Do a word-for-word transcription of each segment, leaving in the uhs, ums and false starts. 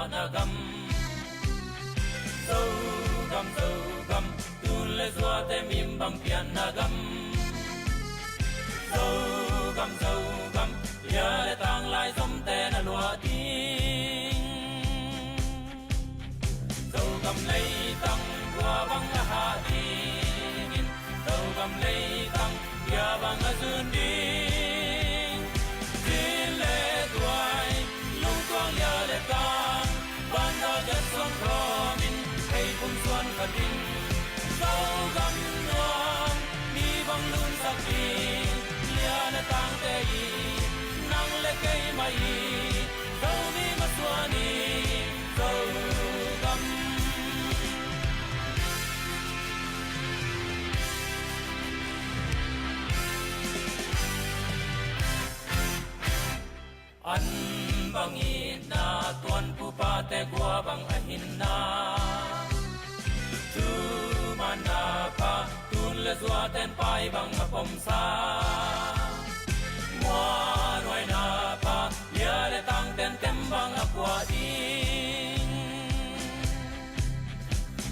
na gam. Zogam, Zogam, tun le zuate mim bang pianna gam. Zogam, Zogam, lia le tang lai zomte na luah ding. Zogam leitang tua bang a hah dingin, Zogam leitang lia bang a zun ding. Zin le tuai, lungtuang lia le tang, banda jat suan khawmin, hei kum suan khatin, Zogam nuam ni bang lunsak ding. Lia le tangte i, nang le keimah i, Zomi masuan i, Zogam. An bang itna, tuan pupate gua bang a hinna. Thumanna pha, tun le zuaten pai bang a pomsa. Muanuaina pha, lia le tangten tem bang a kuah ding.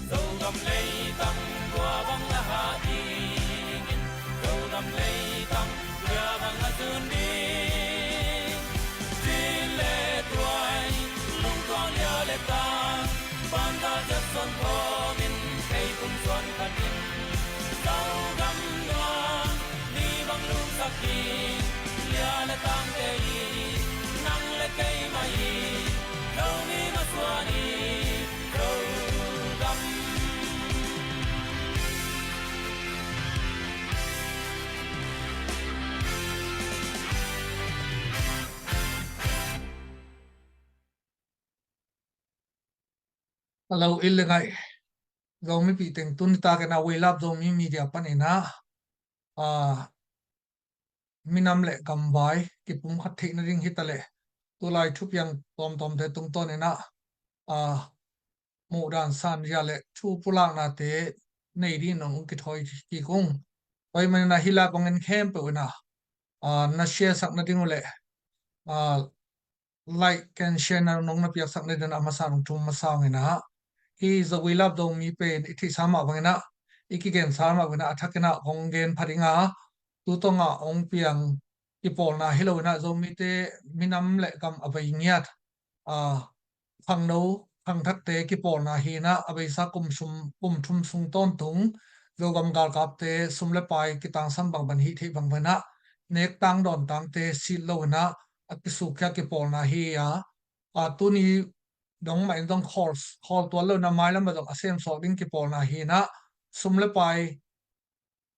Zogam leitang tua bang a hah dingin, Zogam leitang tua bang a zun ding. Zin le tuai, lungtuang lia le tang, banda jat suan khawmin, hei kum suan khatin, Zogam nuam ni bang lunsak ding. Lia le tangte i, nang le keimah i, Zomi masuan i, Zogam. Hello, i le ngai Zomi pi teng tuni takin a We Love Zomi Media panin ah, ah, minam le gamvai kipumkhat theih nading hi taleh, tulai thupiang tuamtuamte tungtawnin ah, ah, muhdan sanzia le thu pulaknate nei dingin hong kithawi kik ung. Tua ahih manin ah hih live hong en khempeuh in ah, ah, na share sak nading uh le, ah, like and share na nong na piaksak nading in ah a masa nong thum masa ung in ah, hih We Love Zomi pen i theihsa mah bangin ah, i kigensa mah bangin ah a thakin ah hong gen pha ding a, tu tawngah hong piang kipawlna hi lo in ah, Zomite minam le gam a vei ngiat, ah, khangno khangthakte kipawlna hi in ah, a beisa kum sum, kum thum sung tawntung Zogam galkapte sum le pai kitangsam bangbang hih theih bangbang in ah, nek tang dawn tangte sit lo in ah a kisukkhia kipawlna hi a, a, tuni dong mah in zong khawl, khawl tuan lo in ah mailam ah zong a semsawk ding kipawlna hi in ah, sum le pai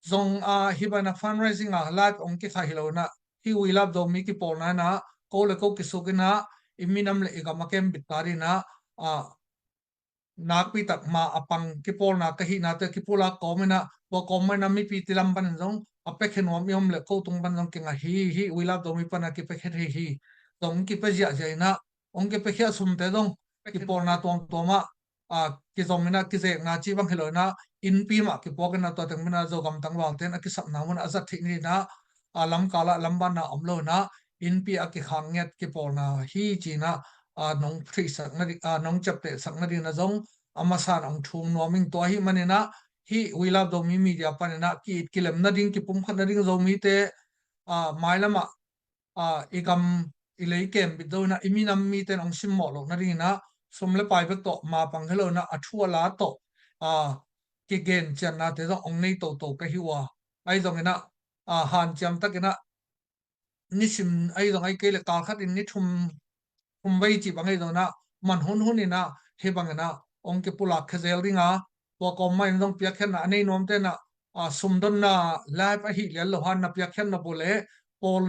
zong, a, hih bangin ah fundraising a live hong kikhah hi lo in ah, hih We Love Zomi kipawlna in ah ko le ko kisuk in ah, i minam le i gam a kembit ta ding in ah, a, nakpi tak ma a pang kipawlna ka hihna te kipulak kawm in ah, tua kawm mah in ah mipi tilam panin zong a piakhia nuam i om le ko tung pan zong kinga hi, hih We Love Zomi pan a kipiakhia hi hi. Zong kipia ziahziah in ah, hong kipiakhia sumte zong kipawlna tuamtuam ah, a, kizom in ah, kizekna ci bang hi lo in ah, innpi mah kipuak in ah, tua teng bang in ah Zogam tangvalte in a kisapna mun a zat theih ni in ah, a, lamkal ah lambanna om lo in ah, innpi a kikhang ngiat kipawlna hi ci in ah, a, nong theihsak nading, a, nong ciaptehsak nading in ah zong a masa in hong thum nuam ing. Tua ahih manin ah hih We Love Zomi Media panin ah ki-it kilem nading, kipumkhat nading, Zomite, a, mailam ah, a, i gam i lei kembit zo in ah, i minam mite in hong simmawh loh nading in ah, sum le pai bek tawh ma pang hi lo in ah, a thu a la tawh, a, kigen ciannate zong hong nei toto ka hi uh a. Ahi zongin ah, a, hanciam takin ah, nisim ahi zong ahi kei le kal khat in ni thum, thum vei cih bang ahi zongin ah, man hunhun in ah hih bangin ah hong kipulak khia zel ding a, tua kawm mah in zong piakkhiatna a nei nuamte in ah, a, sumdonna live ahih lian lo han na piakkhiatna bawh le, pawl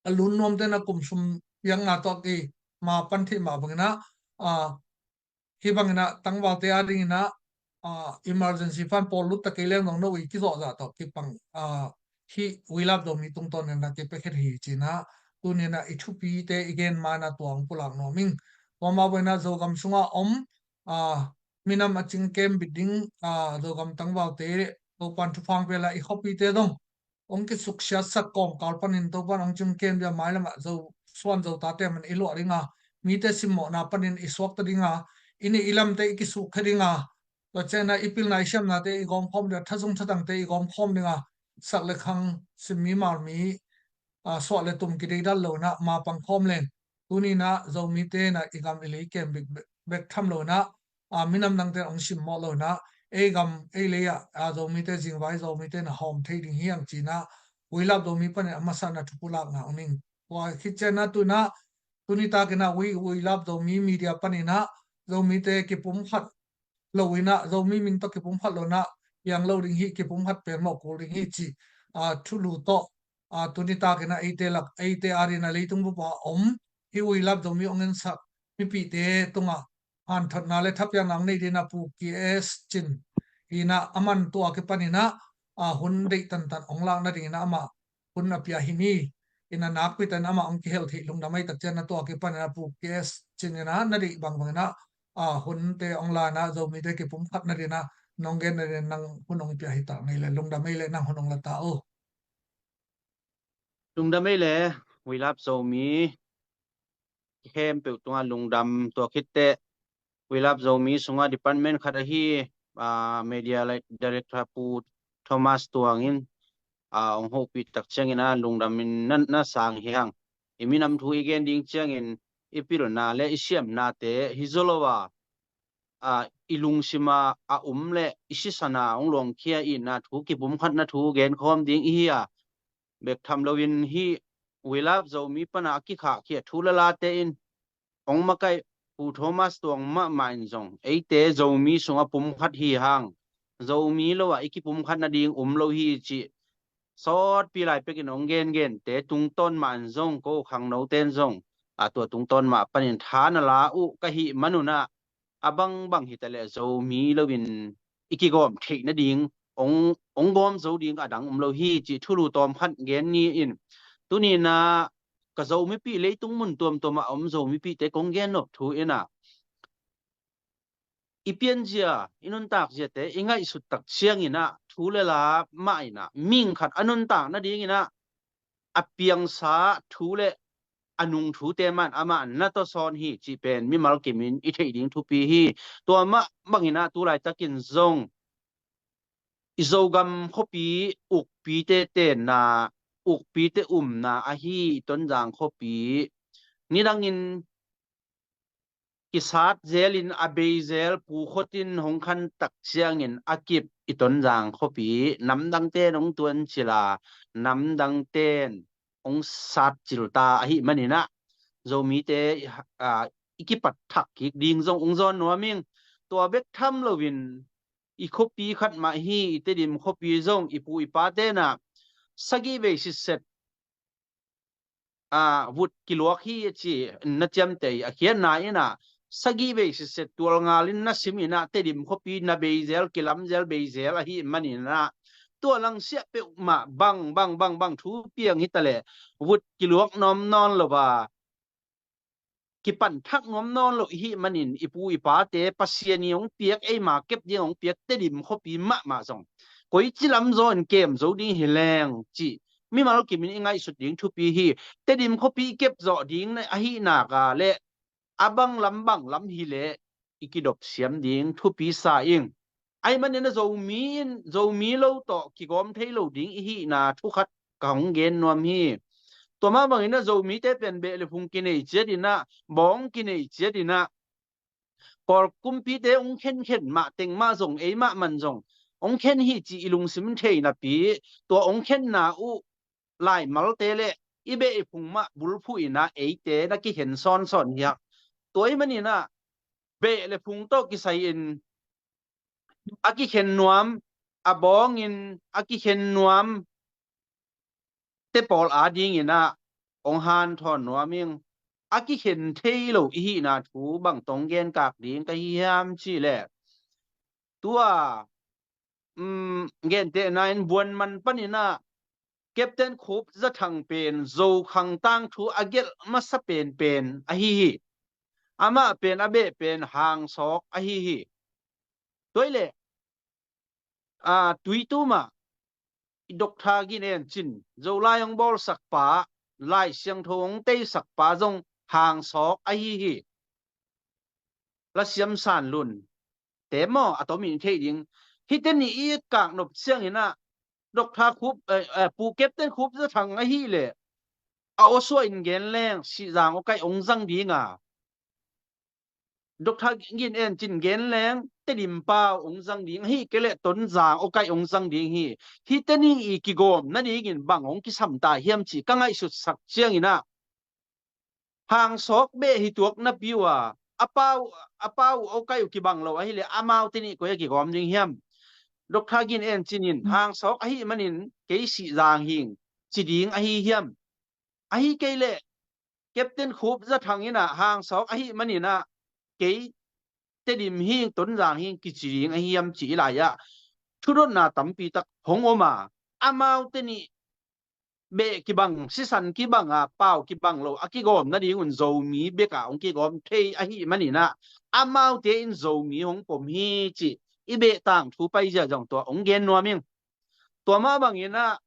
a lun nuamte in ah kum sum piakna tawh kima pan theih mah bangin ah, a, hih bangin ah tangvalte a dingin ah, a, emergency fund pawl lutta kei leng zong no i kizawhzah tawh kipang, a, hih We Love Zomi tungtawn in ah kipiakhia hi ci in ah, tuni in ah i thupite i gen ma in ah tua hong pulak nuam ing. Tua mah bangin ah Zogam sungah om, a, minam a cing kembit ding, a, Zogam tangvalte Topa'n thupha hong pia lai, i khuapite zong hong kisuksiatsak kawmkal panin Topa'n hong cing kem dia, mailam ah Zo, suan Zo tate man i luah ding a, mite simmawhna panin i suakta dinga, i nih i lamte i kisukkhia dinga, tua ciangin ah i pilna i siamnate i gawmkhawm dinga, thazung thatangte i gawmkhawm dinga, sak le khang simmi malmi, aa, suah le tum kideidal lo inah ma pangkhawm leng, tuni inah Zomite inah i gam i lei kem bek, bek, bek tham lo inah, aa, minam dangte hong simmawh lo inah, ei gam ei lei ah, aa, Zomite zingvai Zomite na hawm thei ding hi hang ci inah, Weilap Zomi panin a masa na thupulakna hong ning. Tua khit ciangin ah tu inah, tuni takin ah Wei, Weilap Zomi Media panin ah Zomite kipumkhat lo inah, Zomi min tawh kipumkhat lo inah, piang lo ding hi, kipumkhat pelmawh kul ding hi ci, aa, thulu tawh, aa, tuni takin ah eite lak, eite adingin ah leitung bup a om, hih Weilap Zomi hong ensak mipite tungah hanthotna le thapiakna hong nei dingin ah Pu K S Cin hi inah, aman tua kipanin ah, aa, hun deih tantan hong lak nadingin ah amah hun a pia hi ni. Inah nakpi takin amah hong kihel theih lungdam ahih tak ciangin ah tua kipanin ah Pu K S Cin inah na deih bangbang inah, aa, hunte hong la inah Zomite kipumkhat nadingin ah nong gen nadingin nang hun hong pia hi ta ngei leh, lungdam ei leh, nang hun hong la ta uh. Lungdam ei leh, Weilap Zomi khempeuh tungah lungdam. Tua khit teh Weilap Zomi sungah department khat ahi, aa, media director Pu Thomas Tuang in, aa, hong hopih tak ciangin ah lungdam in na, na sang hi hang. I minam thu i gen ding ciangin i pilna le i siamnate hi zaw lo a, aa, i lungsima a um le i sisan a hong luangkhia itna thu, kipumkhatna thu genkhawm ding i hi a, bek tham loin hih Weilap Zomi pan a kikhahkhia thu le late in hong makaih Pu Thomas Tuang mahmah in zong eite Zomi sungah pumkhat hi hang, Zomi lo ah i kipumkhat nading um lo hi cih sawtpi lai pekin hong gengente tungtawn mah in zong, ko khangnote in zong, a, tua tungtawn mah panin tha na la uh ka hih manun ah, a bangbang hi ta leh Zomi loin i kigawm theih nading, hong, hong gawm zo ding a dang um lo hi cih thulu tawm khat gen ni in, tuni inah ka Zomipih, leitung mun tuamtuam ah a om Zomipihte kong gen nop thu inah, i pianzia, i nuntakziate i ngaihsut tak ciangin ah thu le la mah inah, mihing khat a nuntak nadingin ah a piangsa thu le a nung thute mah in amah na tawsawn hi cih pen mimal kimin i theih ding thupi hi. Tua mah bangin ah tu laitakin zong i Zogam khuapi ukpite tenna, ukpite umna ahi i Tonzang khuapi, nidangin kisat zelin a bei zel, pu khuatin hong khan tak ciangin a kip i Tonzang khuapi, namdangte in hong tuancil a, namdangte in hong satcil ta ahih manin ah, Zomite, aa, i kipat thak kik ding zong hong zawn nuam ing. Tua bek tham loin i khuapi khat mah hi, i Tedim khuapi zong i pu i pate in ah sagih vei sitset, aa, vut kiluak hi a ci na ciamteh a khiatna in ah, sagih vei sitset tual ngalin na sim in ah, Tedim khuapi na bei zel, kilam zel, bei zel ahih manin ah, tua langsiah peuhmah bang, bang, bang, bang thu piang hi ta leh, vut kiluak nuam nawn lo a, kipan thak nuam nawn lo i hih manin, i pu i pate Pasian in hong piak, eima kep ding hong piak Tedim khuapi mahmah zong koici lam zaw in kem zo ding hi leng cih mimal kimin i ngaihsut ding thupi hi. Tedim khuapi i kep zawh ding na, ahih nak a leh a bang lam bang lam hi leh i kidop siam ding thupi sa ing. Ahih manin ah Zomi in, Zomi lo tawh kigawm thei lo ding i hihna thu khat ka hong gen nuam hi. Tua mah bangin ah Zomite pen beh le phung kinei ciat in ah, bawng kinei ciat in ah, Kawl kumpite hong khenkhen mah teng mah zong, ei mah man zong hong khen hi cih i lungsim thei napi, tua hong khenna uh laimalte le i beh i phung mah bulphuh in ah eite na kikhen sawnsawn hi hang. Tua ahih manin ah beh le phung tawh kisai in a kikhen nuam, a bawngin a kikhen nuam te pawl adingin ah hong hanthawn nuam ing. A kikhen thei lo i hihna thu bang tawh hong genkak ding ka hi hiam cih leh, tua, um, gentehna in Buanman panin ah Captain Khup Za Thang pen Zokhang tangthu a gelh masa penpen ahi hi. Amah pen a beh pen Hangsawk ahi hi. Tua hi leh, aa, Tuitum ah i Doctor Gin En Cin, Zolai hong bawlsak pa, Lai Siangtho hong teisak pa zong hangsawk ahi hi. Lasiam San Lun te maw, a tomin i theih ding. Hihte nih i kak nop ciangin ah Doctor Khup, eh, eh, Pu Captain Khup Za Thang ahih leh a aw suah in gen leng Sihzang aw kaih ong zang ding a, Doctor Gin En Cin gen leng Tedim pau ong zang ding, ahih kei leh Tonzang aw kaih ong zang ding hi. Hihte nih i kigawm nadingin bang ong kisam ta hiam cih ka ngaihsutsak ciangin ah hangsawk beh hi tuak napi uh a, a pau, a pau uh aw kaih uh kibang lo ahih leh amaute nih koi a kigawm ding hiam? Doctor Gin En Cin in hangsawk ahih manin kei Sihzang hing ci ding ahi hiam? Ahih kei leh Captain Khup Za Thang in ah hangsawk ahih manin ah kei Tedim hing, Tonzang hing kici ding ahi hiam cih i lai-ah thudotna tampi tak hong om a, amaute nih beh kibang, sisan kibang a, pau kibang lo a kigawm nadingun Zomi bek a hong kigawm thei ahih manin ah amaute in Zomi hong pom hi cih i beh tangthu paizia zong tua hong gen nuam ing. Tua mah bangin ah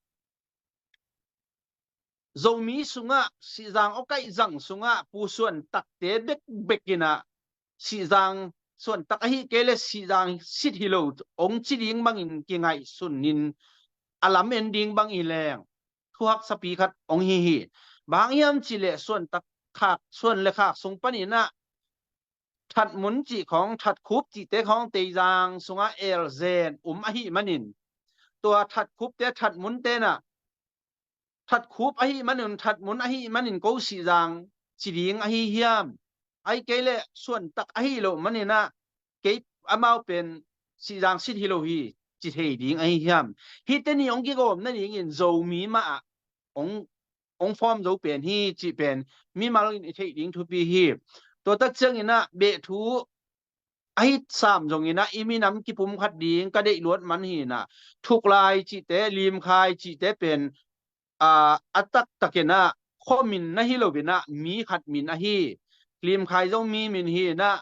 Zomi sungah, Sihzang aw kaih zang sungah Pu Suan Takte bekbek in ah Sihzang Suan Tak ahih kei leh Sihzang sit hi lo ong ci ding bangin kingaihsun in a lam en ding bang hi leng thuhaksapi khat ong hi hi. Bang hang hiam cih leh Suan Tak khak, Suan le khak sung panin ah That Mun cih khawng, That Khup cihte khawng Teizang sungah elzen um ahih manin, tua That Khupte, That Munte nah, That Khup ahih manin, That Mun ahih manin ko Sihzang ci ding ahi hiam? Ahih kei leh Suan Tak ahih loh manin ah kei amau pen Sihzang sit hi lo hi ci thei ding ahi hiam? Hihte nih hong kigawm nadingin Zomi mah ah hong, hong form zo pen hi cih pen mimal in i theih ding thupi hi. Tua tak ciangin ah beh thu ahi sam zongin ah i minam kipumkhat ding ka deih luat man hi nah, Thuklai cihte, Limkhai cihte pen, aa, a taktakin ah khuamin na hi loin ah mi khat min ahi. Limkhai zong mi min hi nah,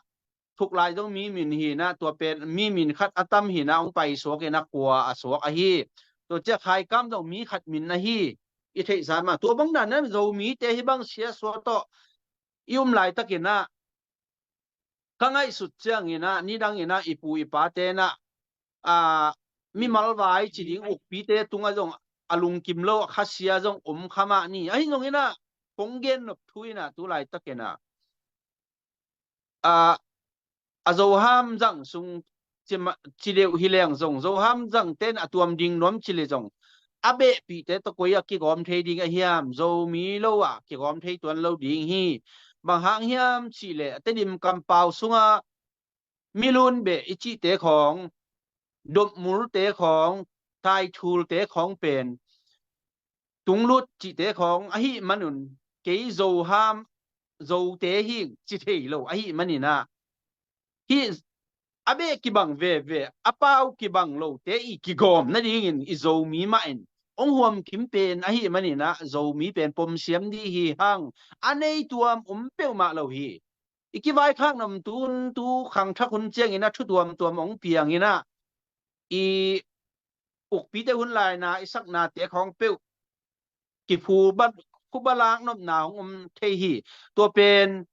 Thuklai zong mi min hi nah, tua pen mi min khat a tam hi nah, hong paisuak in ah kua a suak ahi. Tua ciah Khaikam zong mi khat min ahi. I theihsa mah, tua bang dan ah Zomite hih bang siasua tawh i um laitakin ah ka ngaihsut ciangin ah nidangin ah i pu i pate nah, aa, mimal vai ci ding ukpite tungah zong a lungkim lo a khasia zong om kha mah ni. Ahi zongin ah kong gen nop thu in ah tu laitakin ah, aa, a Zoham zang sung ci ma-, ci deuh hi leng zong, Zoham zangte in a tuam ding nuam ci leh zong, a behpihte tawh koi a kigawm thei ding a hiam? Zomi lo ah kigawm thei tuan lo ding hi. Bang hang hiam cih leh Tedim kampau sungah Milun beh i cihte khawng, Dopmulte khawng, Taithulte khawng pen, Tunglut cihte khawng ahih manun, kei Zoham, Zote hing ci thei lo ahih manin ah, hih a beh kibang veve, a pau kibang lote i kigawm nadingin i Zomi mah in hong huam kim pen ahih manin ah, Zomi pen pom siam dih hi hang. A nei tuam om peuhmah lo hi. I kivaikhak nam tun tu khangthak hun ciangin ah thu tuamtuam hong piangin ah, i ukpite hun laina i saknate khawng peuh kiphu ba, phuba lak nopna hong om thei hi. Tua pen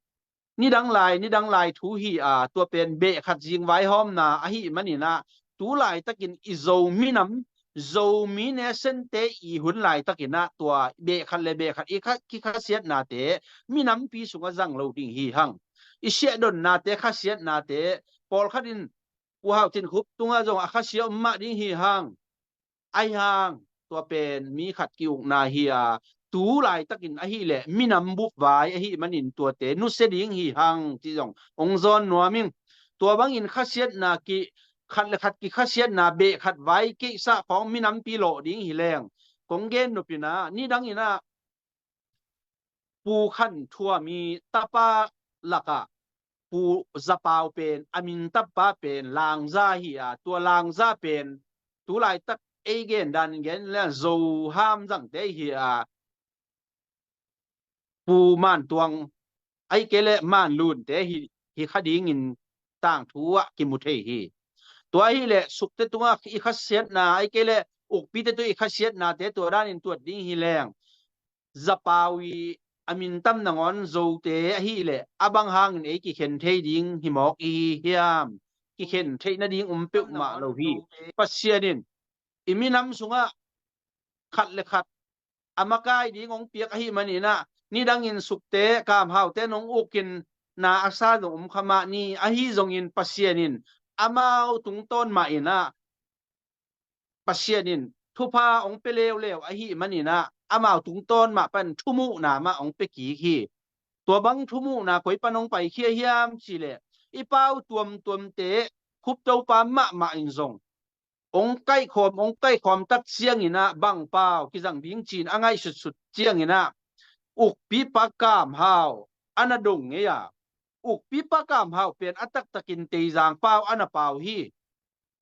nidang lai, nidang lai thu hi a, tua pen beh khat zing vaihawmna ahih manin ah, tu laitakin i Zo minam, Zomi nation-te i hun laitakin ah tua beh khat le beh khat i kha-, kikhasiatnate minampi sungah zang lo ding hi hang. I siahdonnate, khasiatnate, pawlkhat in Pu Hau Tin Khup tungah zong a khasia om mah ding hi hang. Ahi hang tua pen mi khat ki-ukna hi a, tu laitakin ahih leh minam bup vai ahih manin tuate nusia ding hi hang cih zong hong zawn nuam ing. Tua bangin khasiatna ki, khat le khat kikhasiatna beh khat vai keisah khawng minampi lawh ding hi leng, kong gen nop in ah, nidangin ah Pu Khan Thuam i tapa lakah Pu Za Pau pen, a min tapa pen Langza hi a, tua Langza pen tu laitak ei gen dan gen le Zoham zangte hi a, Pu Man Tuang, ahih kei leh Man Lunte hi, hi kha dingin tangthu ah kimu thei hi. Tua ahih leh Sukte tungah i khasiatna, ahih kei leh ukpite tungah i khasiatnate tua danin tuat ding hi leng, Za Pau i a mintam nangawn Zote ahih leh a bang hangin ei kikhen thei ding hi mawk i hi hiam? Kikhen theih nading um peuhmah lo hi. Pasian in i minam sungah khat le khat a makai ding hong piak ahih maninah, nidangin Sukte, Kamhaute nong ukin na a sa zong um kha mah ni, ahi zongin Pasian in amau tungtawn mah inah, Pasian in thupha hong pia leuleu ahih maninah, amau tungtawn mah pan thumuhna mah hong pia kik hi. Tua bang thumuhna koi pan hong paikhia hiam cihleh, i pau tuamtuamte, Khup Topa mahmah in zong hong kaihkhawm, hong kaihkhawm tak cianginah bang pau kizang ding ci-in a ngaihsutsut cianginah, ukpipa Kamhau a na dong ngei a, ukpipa Kamhau pen a taktakin Teizang pau a na pau hi.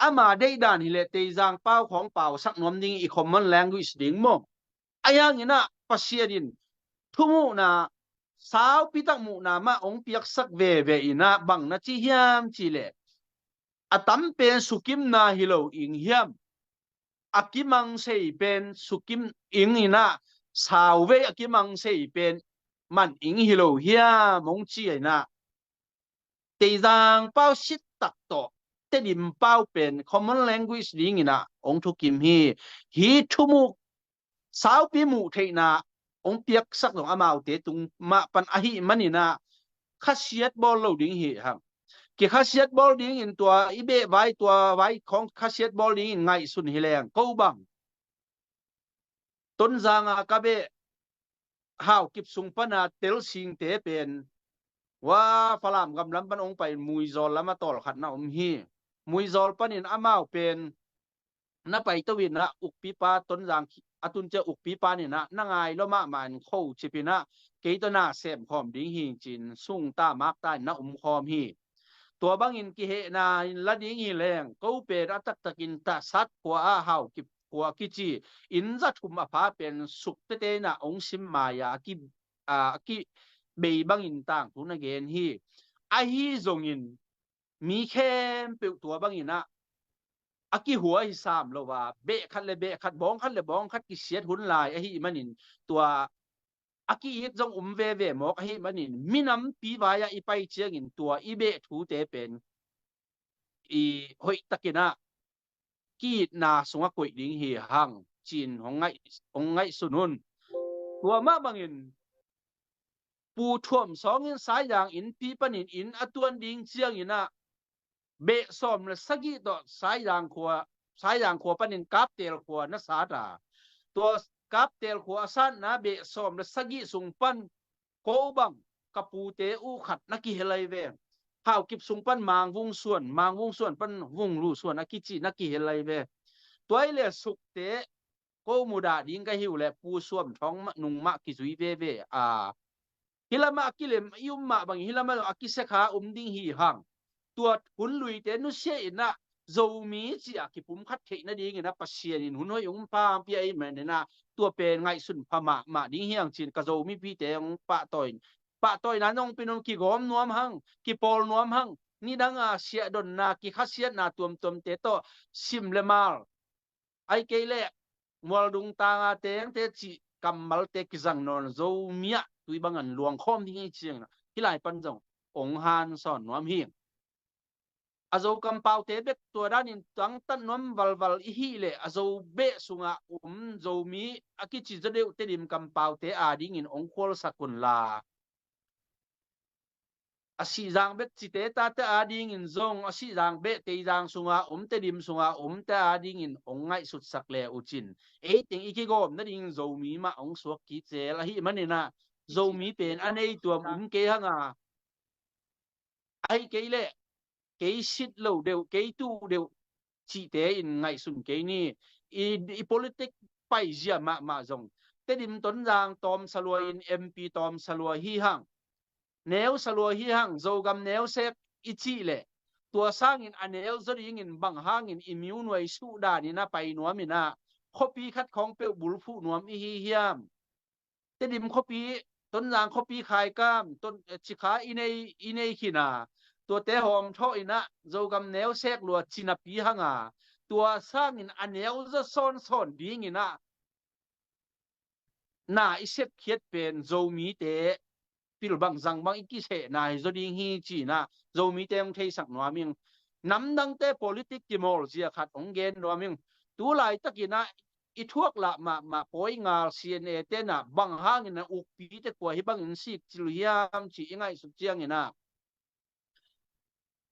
Ama deihdan hileh Teizang pau khawng pausak nuam ding i common language ding maw? Ahi hanginah Pasian in thumuhna, saupitak muhna mah hong piaksak veve inah bang na ci hiam cihleh, a tam pen sukimna hi lo ing hiam? A kimang sei pen sukim ing inah, sauvei a kimang sei pen man ing hi lo hiam hong ci inah, Teizang pau sit tak tawh Tedim pau pen common language dinginah hong thukim hi. Hi thumuh, saupi muh theihna hong piaksak zong amaute tung mah pan ahih maninah khasiat bawl lo ding hi hang. Kikhasiat bawl dingin tua i beh vai, tua vai khawng khasiat bawl dingin ngaihsun hi leng ko bang. Tonzanga ka beh Haukip sung pana tel singte pen, wa, Falam gam lam pan hong pai, Muizawl lam a tawlkhat na om hi. Muizawl panin amau pen na paito inah ukpipa Tonzang a tun cia ukpipa ninah na ngai lo mahmah in kho cip inah kei tawh na semkhawm ding hi cin sungta makta in na umkhawm hi. Tua bangin kihehna in la ding hi leng, ko pen a taktakin Tasat khua ah Haukip khua kici inn za thum a pha pen Sukte tenah hong sim mai-a a ki, a, a kibei bangin tangthu na gen hi. Ahi zongin mi khempeuh tua banginah a kihua hi sam lo a, beh khat le beh khat, bawng khat le bawng khat kisiat hun lai ahih manin tua a ki-it zong um veve mawk ahih manin minampi vai-ah i pai ciangin tua i beh thute pen i hoihtakinah ki-itna sungah koih ding hi hang cin hong ngaih, hong ngaihsun un. Tua mah bangin Pu Thuam Sawng in Saizang innpi panin inn a tuan ding cianginah beh sawm le sagih tawh Saizang khua, Saizang khua panin Kaptel khua na sat a, tua Kaptel khua a satna beh sawm le sagih sung pan ko bang ka pute uh khat na kihel ai ve. Haukip sung pan Mangvung suan, Mangvung suan pan Vunglu suan a kici na kihel ai ve. Tua i le Sukte ko mudah ding ka hi uh leh Pu Suam Thawng mah, nung mah kizui veve a, hi lamah a kilem i um mah bangin hi lamah a kisekha um ding hi hang. Tua hun luite nusia inah Zomi cia kipumkhat theih nadinginah Pasian in hun hoih hong pia ahih maninah tua pen ngaihsun pha mahmah ding hi hang cin ka Zomi pite hong pahtawi, pahtawina nong pia nuam, kigawm nuam hang, kipawl nuam hang. Nidanga siahdonna, kikhasiatna tuamtuamte tawh sim le mal, ai kei leh mualdung tanga tengte cih kammalte kizang nawn Zomi ah tui bangan luangkhawm ding i ciangin hih lai pan zong hong hansawn nuam hi. A Zo kampaute bek tua danin tangtat nuam valval i hih leh a Zo beh sungah um Zomi a kici zaw deuh Tedim kampaute adingin hong khualsak unla, a Sihzang bek cite tate adingin zong, a Sihzang beh Teizang sunga um, Tedim sunga umte adingin hong ngaihsutsak le uh cin, ei teng i kigawm nadingin Zomi mah hong suak kicel ahih maninah Zomi pen a nei tuam um kei hanga, ahi kei leh kei sit lo deuh, kei tuh deuh cihte in ngaihsun kei ni. I, i politik paizia mahmah zong Tedim Tonzang tawmsa lua in M P tawmsa lua hi hang, neusa lua hi hang, Zogam neusek i cih leh tua sangin a neu zaw dingin bang hangin i miunuai suh danin a pai nuaminah khuapi khat khawng peuh bulphuh nuam i hi hiam? Tedim khuapi, Tonzang khuapi khaikam, Ton, eh, cikha i nei, i nei khin a, tuate hawm thawh inah Zogam neusek lua cinapi hanga, tua sangin a neu zaw sawnsawn dinginah na i sepkhiat pen Zomite pilbang zangbang i kisehna hi zaw ding hi ci-in ah Zomite hong theisak nuam ing. Namdangte politik kimawlzia khat hong gen nuam ing. Tu laitakin ah i thuak lah mahmah pawi ngal C N A te in ah bang hangin ah ukpite kua hi bangin sikcil hiam ci i ngaihsut ciangin ah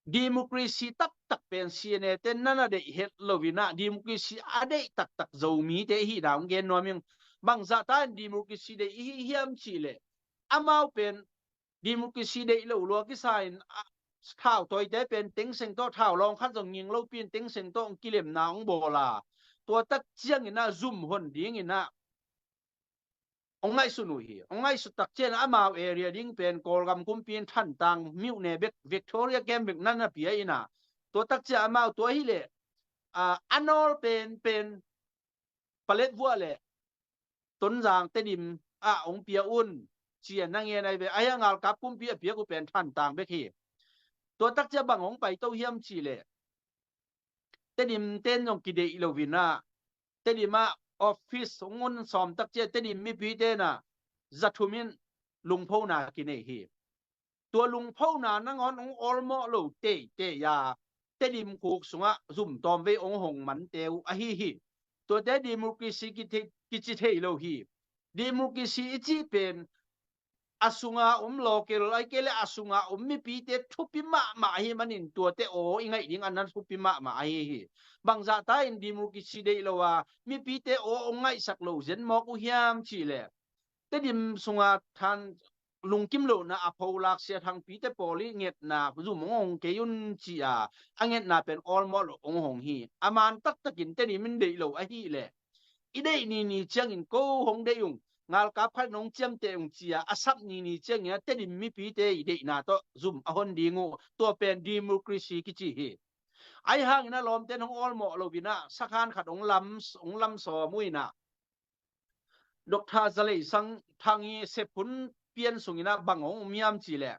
democracy taktak pen C N A te na na deih het lo in ah democracy a deih taktak Zomite hi na hong gen nuam ing. Bangzah ta in democracy deih i hi hiam cih leh amau pen democracy deih lo lua kisa in ah, thau tawite pen tengseng tawh thau lawng khat zong nging lopi in tengseng tawh hong kilemna hong bawl a, tua tak ciangin ah zum hon dingin ah hong ngaihsun uh hi. Hong ngaihsut tak ciangin amau area ding pen Kawlgam kumpi in Thantlang myone bek Victoria kem bek na na pia in ah, tua tak ciang amau tua hi leh a, a nawl pen pen Paletwa le Tonzang Tedim ah hong pia un ci-a na ngen ahi ve. Ahi a ngalkap kumpi a piak uh pen Thantlang bek hi. Tua tak ciang bang hong paito hiam cih leh Tedim ten zong kideih lo in ah Tedim ah office hong un sawm tak ciang Tedim mipite in ah za thum in lungphona kinei hi. Tua lungphona nangawn hong awlmawh lo teitei a Tedim khuk sungah zum tawmvei hong hong mante uh ahi hi. Tuate democracy kici thei lo hi. Democracy i cih pen a sunga om local ahih kei leh a sunga om mipite thupi mahmah ahi manin tuate aw i ngaih ding a na thupi mahmah ahi hi. Bangzah ta in democracy deih lo a mipite aw hong ngaihsak lo zen mawk uh hiam cih leh Tedim sunga than lungkim lohna a pholak Sia Thangpite pawl i ngetna zum hong hong kei un ci-a a ngetna pen awlmawh lo hong hong hi. A man taktakin Tedim in deih lo ahih leh i deih nini ciangin ko hong deih ung, ngalkap khat in hong ciamteh ung ci-a a sap nini ciangin a Tedim mipite i deihna tawh zum a hon ding uh. Tua pen democracy kici hi. Ahi hangin a lawmte in hong awlmawh lo in ah sakhan khat hong lam hong lam sawm uh in ah Doctor Zalei Sang Thang i sep hun pian sungin ah bang hong um hiam cih leh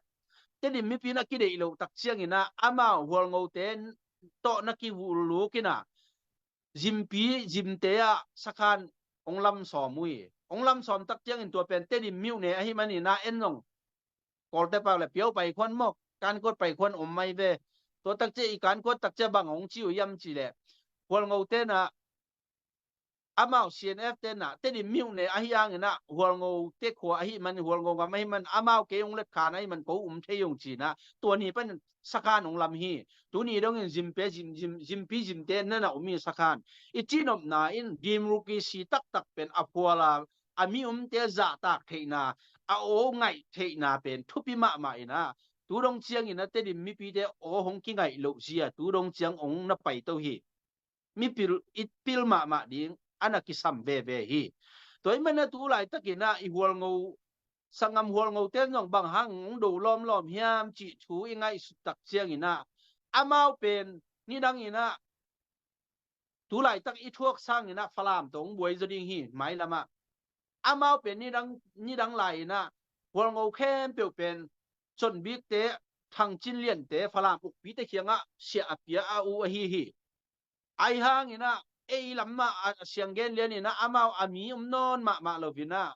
Tedim mipi in a kideih loh tak ciangin ah amau Hualngote tawh na kivuluk in ah Zimpi Zimte ah sakhan hong lam sawm uh hi. Hong lam sawm tak ciangin tua pen Tedim myone ahi manin ah en zong Kawlte pak le piau pai khuan mawk kankuat pai khuan om mai ve. Tua tak ciang i kankuat tak ciang bang hong ci uh hiam cih leh Hualngote in ah amau C N F te in ah Tedim myone ahi hangin ah Hualngote khua ahi man Hualngo gam ahi man amau kei hong letkhan ahi man ko um thei ung ci-in ah tua ni panin sakhan hong lam hi. Tuni dongin Zimpe Zim Zim Zimpi Zimte na na um hi sakhan. I cihnopna in democracy taktak pen a phual a a mi umte zahtak theihna a aw ngaih theihna pen thupi mahmah in ah tu dong ciangin a Tedim mipite aw hong kingaih loh zia tu dong ciang hong na paito hi. Mipil i pil mahmah ding a na kisam veve hi. Tua ahih manin a tu laitakin ah i Hualngo sanggam Hualngote in zong bang hang hong do lawmlawm hiam cih thu i ngaihsut tak ciangin ah amau pen nidangin ah tu laitak i thuak sangin ah Falam tawh hong buai zaw ding hi mailam ah. Amau pen nidang nidang lai-in ah Hualngo khempeuh pen Conbikte Thangcin Liante Falam ukpite kiangah siah a pia a uh ahi hi. Ahi hangin ah ei lam mah a sianggen lianin ah amau a mi um nawn mahmah lo in ah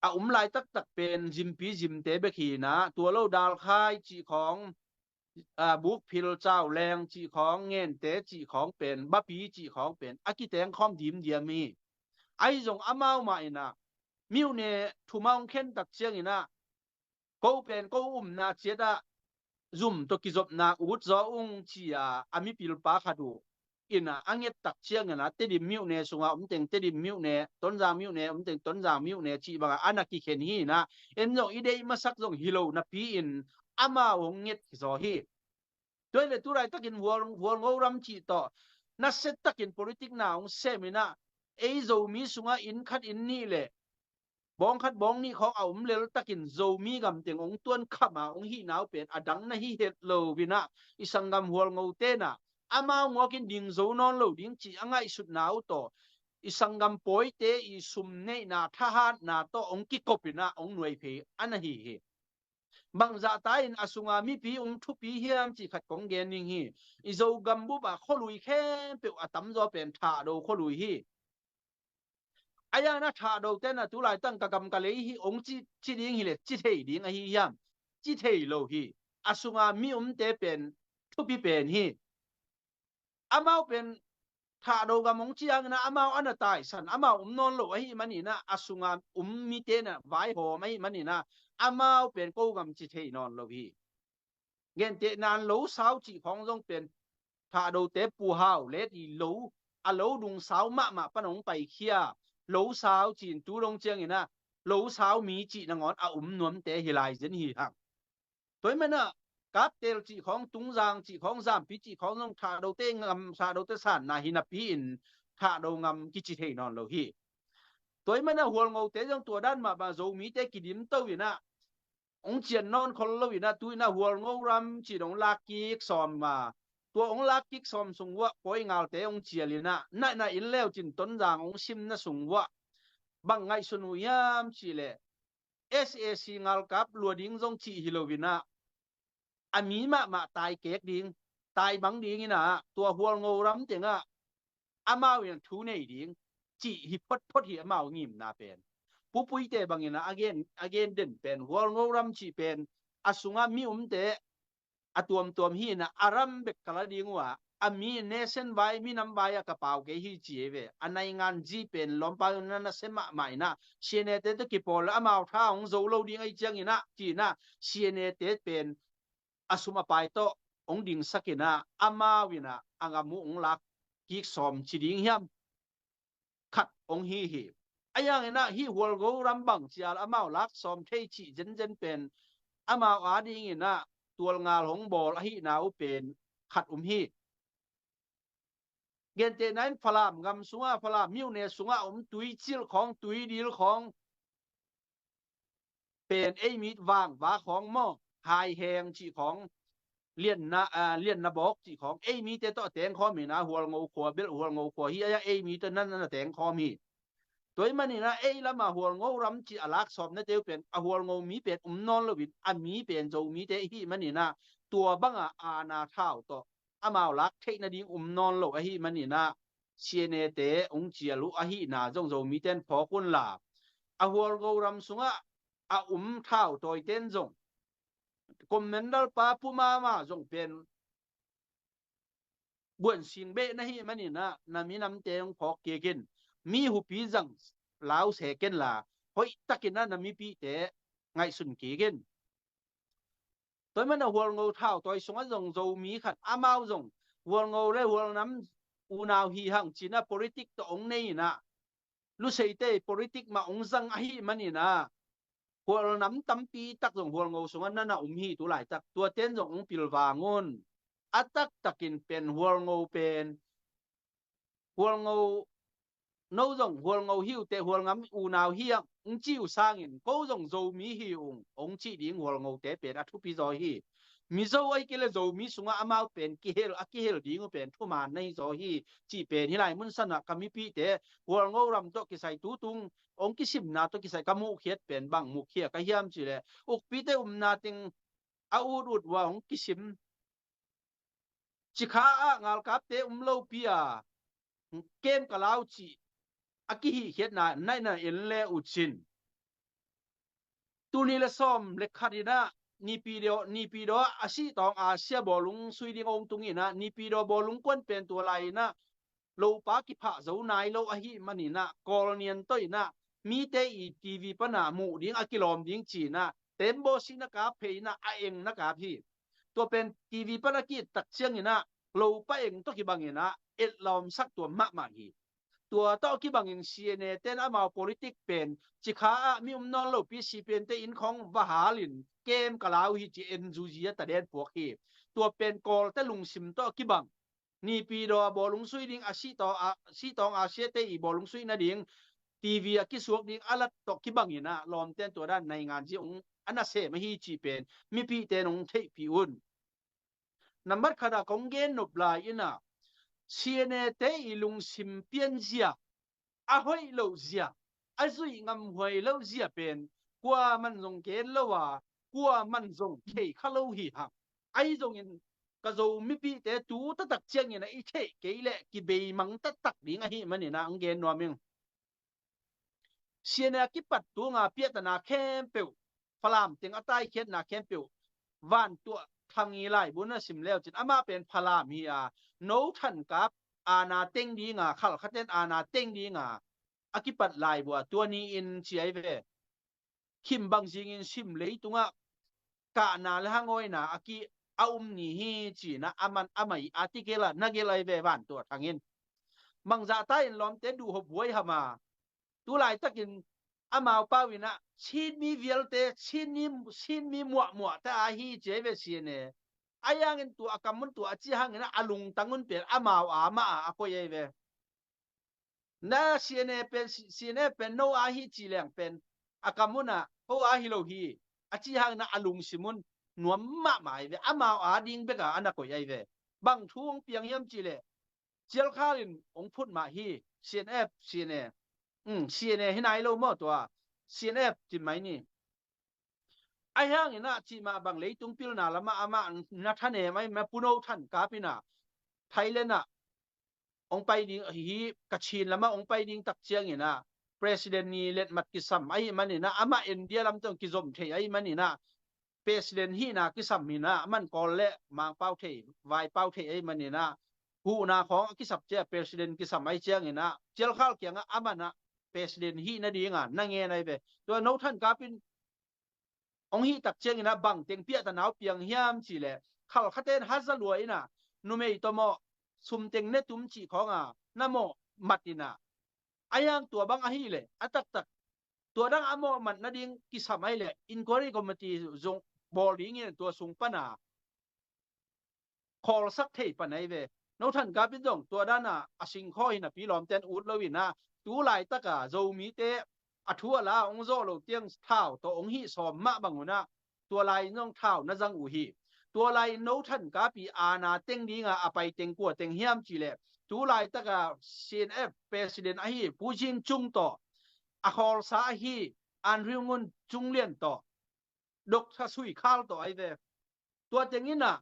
a um lai taktak pen Zimpi Zimte bek hi in ah tua lo Dalkhai cih khawng, a, Bukphil Cauleng cih khawng, Ngente cih khawng pen, Bapi cih khawng pen a kiteng khawm dimdiam hi. Ahi zong amau mah in ah myone thum a hong khen tak ciangin ah ko pen ko umna ciat ah zum tawh kizopna ut zaw ung ci-a a mipilpa khat uh in ah a nget tak ciangin ah Tedim myone sunga om teng Tedim myone, Tonzang myone om teng Tonzang myone cih bangah a na kikhen hi in ah en zong i deih masak zong hi lo napi-in amau hong nget zaw hi. Tua hi leh tu laitakin Hual Hualngo ram cih tawh nasia takin politik na hong sem in ah ei Zomi sungah inn khat inn nih leh bawng khat bawng nih khawng a um lel takin Zomi gam teng hong tuan kham a hong hihna uh pen a dang na hi het lo in ah i sanggam Hualngote in ah amau ngawkin ding zo nawn lo ding cih a ngaihsutna uh tawh i sanggam pawite i sum neihna thahatna tawh hong kikop in ah hong nuai phei a na hi hi. Bangzah ta in a sunga mipi um thupi hiam cih khat kong gen ding hi. I Zogam bup ah khualui khempeuh a tamzaw pen Thahdo khualui hi. A iana Thahdote na tu laitak ka gam ka lei hi ong ci, ci ding hileh ci thei ding ahi hiam? Ci thei lo hi. A sunga mi umte pen thupi pen hi. Amau pen Thahdo gam ong ci hangina amau a na taisan, amau um nawn lo ahi manina, a sunga um mite na vaihawm ahi manina, amau pen ko gam ci thei nawn lo hi. Gentehna in lo sau cih khawng zong pen Thahdote Pu Hau Let i lo, a lo dung sau mahmah pan hong paikhia, lo sau cih in tu dong ciangina lo sau mi cih nangawn a um nuamte hi lai zen hi hang. Tua hi mana Kaptel cih khawng, Tungzang cih khawng, Zampi cih khawng zong Thahdote ngam, Thahdote sanna hi napi-in Thahdo ngam kici thei nawn lo hi. Tua hi mana Hualngote zong tua dan mahmah Zomite kidim to ina ong cian nawn khol lo ina tu ina Hualngo ram cih ong lak kik sawm a, tua ong lak kik sawm sung uah pawi ngalte ong cial ina na, na inn leu cin Tonzang ong simna sung uah bang ngaihsun uh hiam cih leh S A C ngalkap lua ding zong cih hi lo ina a mi mahmah tai kek ding, tai bang ding ina tua Hualngo ram tengah amau in thu nei ding cih hi photphot hi amau ngimna pen. Pu Puite bangina a gen, a gen den pen Hualngo ram cih pen a sunga mi umte a tuamtuam hi ina a ram bek ka la ding uh a, a mi nation vai, minam vai a ka pau kei hi ci ei ve. A naingan zi pen lawmpa na na se mahmah ina C N A te tawh kipawl amau tha hong zo lo ding ahi ciang ina ci ina C N A te pen a sum a pai tawh hong dingsak ina amau ina a ngam uh hong lak kik sawm ci ding hiam? Khat hong hi hi. A iang ina hih Hualngo ram bang cial amau lak sawm thei cih zenzen pen amau a ding ina tual ngal hong bawl ahihna uh pen khat um hi. Gentehna in Falam gam sungah, Falam myone sungah om Tuicilh khawng, Tuidil khawng, pen ei mi Vangva khawng maw, Haiheng cih khawng, Lianna, ah, Lianna Bawk cih khawng, ei mite tawh a tengkhawm hi ina Hualngo khua belh, Hualngo khua hi a, ei mi tawh nan, nan a tengkhawm hi. Tua hi manina ei lama Hualngo ram cih a lak sawmnate uh pen a Hualngo mi pen um nawn loin a mi pen Zomite hi manina tua banga aana thau tawh amau lak theih nading um nawn lo ahi manina C N A te hong cial uh ahihna zong Zomite in phawk unla, a Hualngo ram sungah a um thau tawiten zong, Commander pa Pu Mama zong pen buan sing beh na hi manina na minamte hong phawk kik in, mi hupi zang lau se kenla hoih takin na mipite ngaihsun kik in. Tua hi mana Hualngo thau tawi sungah zong Zomi khat amau zong Hualngo le Hualnam unau hi hang cina politik tawh hong nei ina Luseite politik mah hong zang ahi manina Hualnam tampi tak zong Hualngo sungah nana um hi tu laitak. Tuaten zong hong pilvang un. A taktakin pen Hualngo pen Hualngo, no zong Hualngo hi uh teh Hualnam unau hi ang hong ci uh sangin ko zong Zomi hi ung hong cih ding Hualngote pen a thupi zaw hi. Mizo ahi kei le Zomi sungah amau pen kihel, a kihel ding uh pen thuman na hi zaw hi cih pen hih lai mun sanah ka mipihte Hualngo ram tawh kisai tutung hong kisimna tawh kisai ka muhkhiat pen bang muhkhia ka hiam cih leh ukpite umna teng a ut ut uh a hong kisim Cikha ah ngalkapte um lopi a kem ka lau cih a kihihkhiatna naihna en le uh cin. Tuni le sawm le khat inah Nipidaw, Nipidaw a sih tawng a sia bawlung sui ding ong tung inah Nipidaw bawlung kuan pen tua lai inah lopa kiphah zo nai lo ahi maninah Kawlnian tawh inah mite i T V pana muh ding a kilawm ding cinah tembaw sihna kap phei inah a engna kap hi. Tua pen T V pana ki-et tak cianginah lopa eng tawh kibanginah etlawmsak tua mahmah hi. Tua tawh kibangin C N A ten amau politik pen Cikha ah mi um nawn lopi C P M te innkhawng va halin kem ka lau hi ci en zuzi a taden puak hi. Tua pen Kawlte lungsim tawh kibang Nipidaw a bawlung sui ding a sih tawng a, sih tawng a siate i bawlung sui nading T V a kisuak ding a lat tawh kibanginah lawmten tua dan naingan zia ung a nasem ahi cih pen mipihte nong theihpih un. Nambat khatah kong gen nop lai inah C N A te i lungsim pianzia a hoih loh zia, a zuih ngamhuai loh zia pen kuaman zong gen lo a, kuaman zong thei kha lo hi hang. Ahi zongin ka Zo mipihte tu taktak ciangin a i theih kei leh kibeimang taktak ding ahi maninah ang gen nuam ing. CNA a kipat tunga piahtana khempeuh, Falam teng a taikhiatna khempeuh, Vantuah Thang i laibu na sim leucin, amah pen Falam hi a, No Than Kap aana teng dinga, Khalkhaten aana teng dinga a kipat laibu a, tua ni-in ci ai ve. Khim bang zingin sim leitungah kahna le hangawina a ki a um ni hi cina, aman amai a ti gela na gel ai ve Vantuah Thangin. Bangzahta in lawmte duhhop huai hama, tu laitakin amau pau inah Chin mi vialte, Chin mi, Chin mi muahmuahte a hi ci ai ve CNA. A yangin tua a kamun tua a ci hangin a lungtangun pen amau a mah a a koih ai ve. Na CNA pen, CNA pen no a hi ci leng pen a kamun a ko a hi lo hi a ci hangin a lungsimun nuam mahmah ai ve. Amau a ding beka a na koih ai ve. Bang thu hong piang hiam ci leh, Cialkhal in hong phut mah hi. CNF, CNA, um, CNA hi nai lo maw tua, CNF ci mai ni. Ahi hangin ah cih mah bang leitung pilna lamah amah na thanem ai mah, Pu No Than Kap inah Thailand ah hong pai ding hi, Kachin lamah hong pai ding tak ciangin ah President ni letmat kisam ahi manin ah, amah India lam tawh kizom thei ahi manin ah, President hihna kisam hi inah, aman Kawl le Mangpau thei, Vaipau thei ahi manin ah, huhna khawng a kisap ciah President kisam ahi ciangin ah, Cialkhal kiangah aman ah President hih nadinga na ngen ai ve. Tua No Than Kap in hong hih tak ciangin ah bang teng piahtana uh piang hiam ci leh, Khalkhaten haza lua inah, numei tawh mawh, sum teng ne tum cih khawnga na mawh mat inah, a yang tua bang ahi leh a taktak tua dang a mawh mat nading kisam ai leh inquiry committee zong bawl dingin tua sung pana khawlsak thei pan ai ve. No Than Kap in zong tua dana a singkhaw hi napi lawmten ut lo inah, tu laitaka Zomite a thu a la hong zawh lo tiang thau tawh hong hih sawm mah bang unah, tua lai in zong thau na zang uh hi. Tua lai in No Than Kap i aana teng dinga a pai teng kua teng hiam ci leh, tu laitaka CNF President ahi Pu Zin Cung tawh, a khawlsa ahi Andrew Ngun Cung Lian tawh, Doctor Sui Khal tawh ai ve. Tua teng inah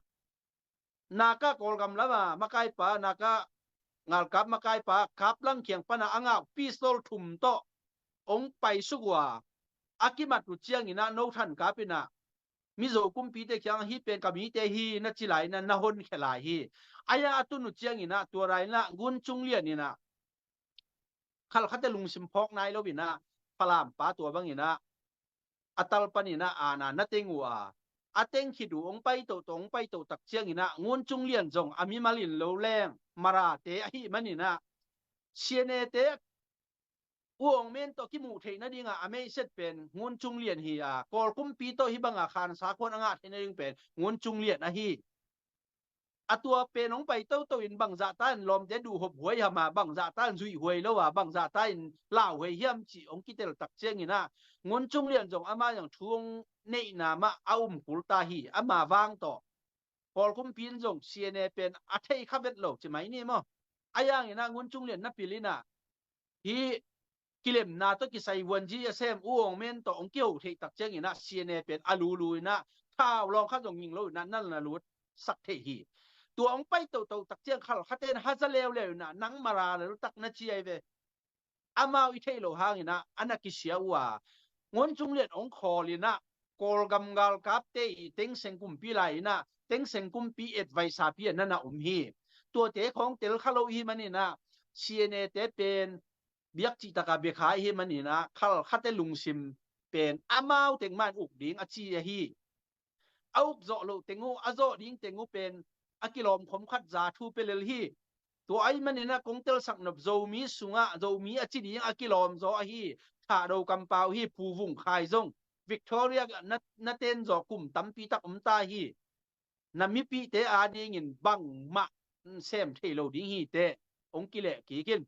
Naka Kawlgam lama makaipa, Naka ngalkap makaipa Kap Lang kiang pana a ngah pistol thum tawh hong paisuk uh a, a kimat uh ciangin ah No Than Kap inah Mizo kumpite kiangah hih pen ka mite hi na ci lai inah na honkhia lai hi. Ahi a tun uh ciangin ah tua lai inah Ngun Cung Lian inah Khalkhate lungsim phawk nai lo inah Falam pa tua bang inah a tal pan inah aana na teng uh a, a teng khit uh hong pai tohtoh, hong pai toh tak ciangin ah Ngun Cung Lian zong a mimal in lo leng Marate ahi manin ah, CNA te U Aung Men tawh kimuh theih nadinga a meihset pen Ngun Cung Lian hi a, Kawl kumpi tawh hih banga khansa khuan a ngah theih nading pen Ngun Cung Lian ahi. A tua pen hong pai toto in bangzahta in lawmte duhhop huai hama, bangzahta in zuih huai lo a, bangzahta in lau huai hiam cih hong kitel tak ciangin ah Ngun Cung Lian zong amah zong thu hong neihna mah a um kul ta hi. Ama vang tawh Kawl kumpi in zong CNA pen a thei kha vet lo ci mai ni maw. A yangin ah Ngun Cung Lian na pil inah hih kilemna tawh kisai vuanzi a sem U Aung Men tawh hong kiho theih tak ciangin ah CNA pen a lulu inah thau lawng kha zong nging lo inah nal na lut sak thei hi. Tua hong pai tohtoh tak ciang Khalkhaten haza leuleu inah nang Mara lel tak na ci ai ve. Amau i theih loh hangin ah a na kisia uh a, Ngun Cung Lian hong khawl inah Kawlgam galkapte i Thein Sein kumpi lai inah Thein Sein kumpi adviser pi a na na um hi. Tuate khawng tel kha lo ihi manin ah CNA te pen biak cihtaka biakha ihi manin ah Khalkhate lungsim pen amau teng mah in uk ding a ci ahi. A uk zawh loh teng uh, a zawh ding teng uh pen a kilawm khom khat za thu pia lel hi. Tua ahi manin ah kong telsak nop Zomi sungah Zomi a ci ding a kilawm zaw ahi Thahdo kampau hi. Pu Vung Khai zong Victoria na, na ten zaw kum tampi tak om ta hi. Na mipihte adingin bangmah sem thei lo ding hi teh hong kileh kik in.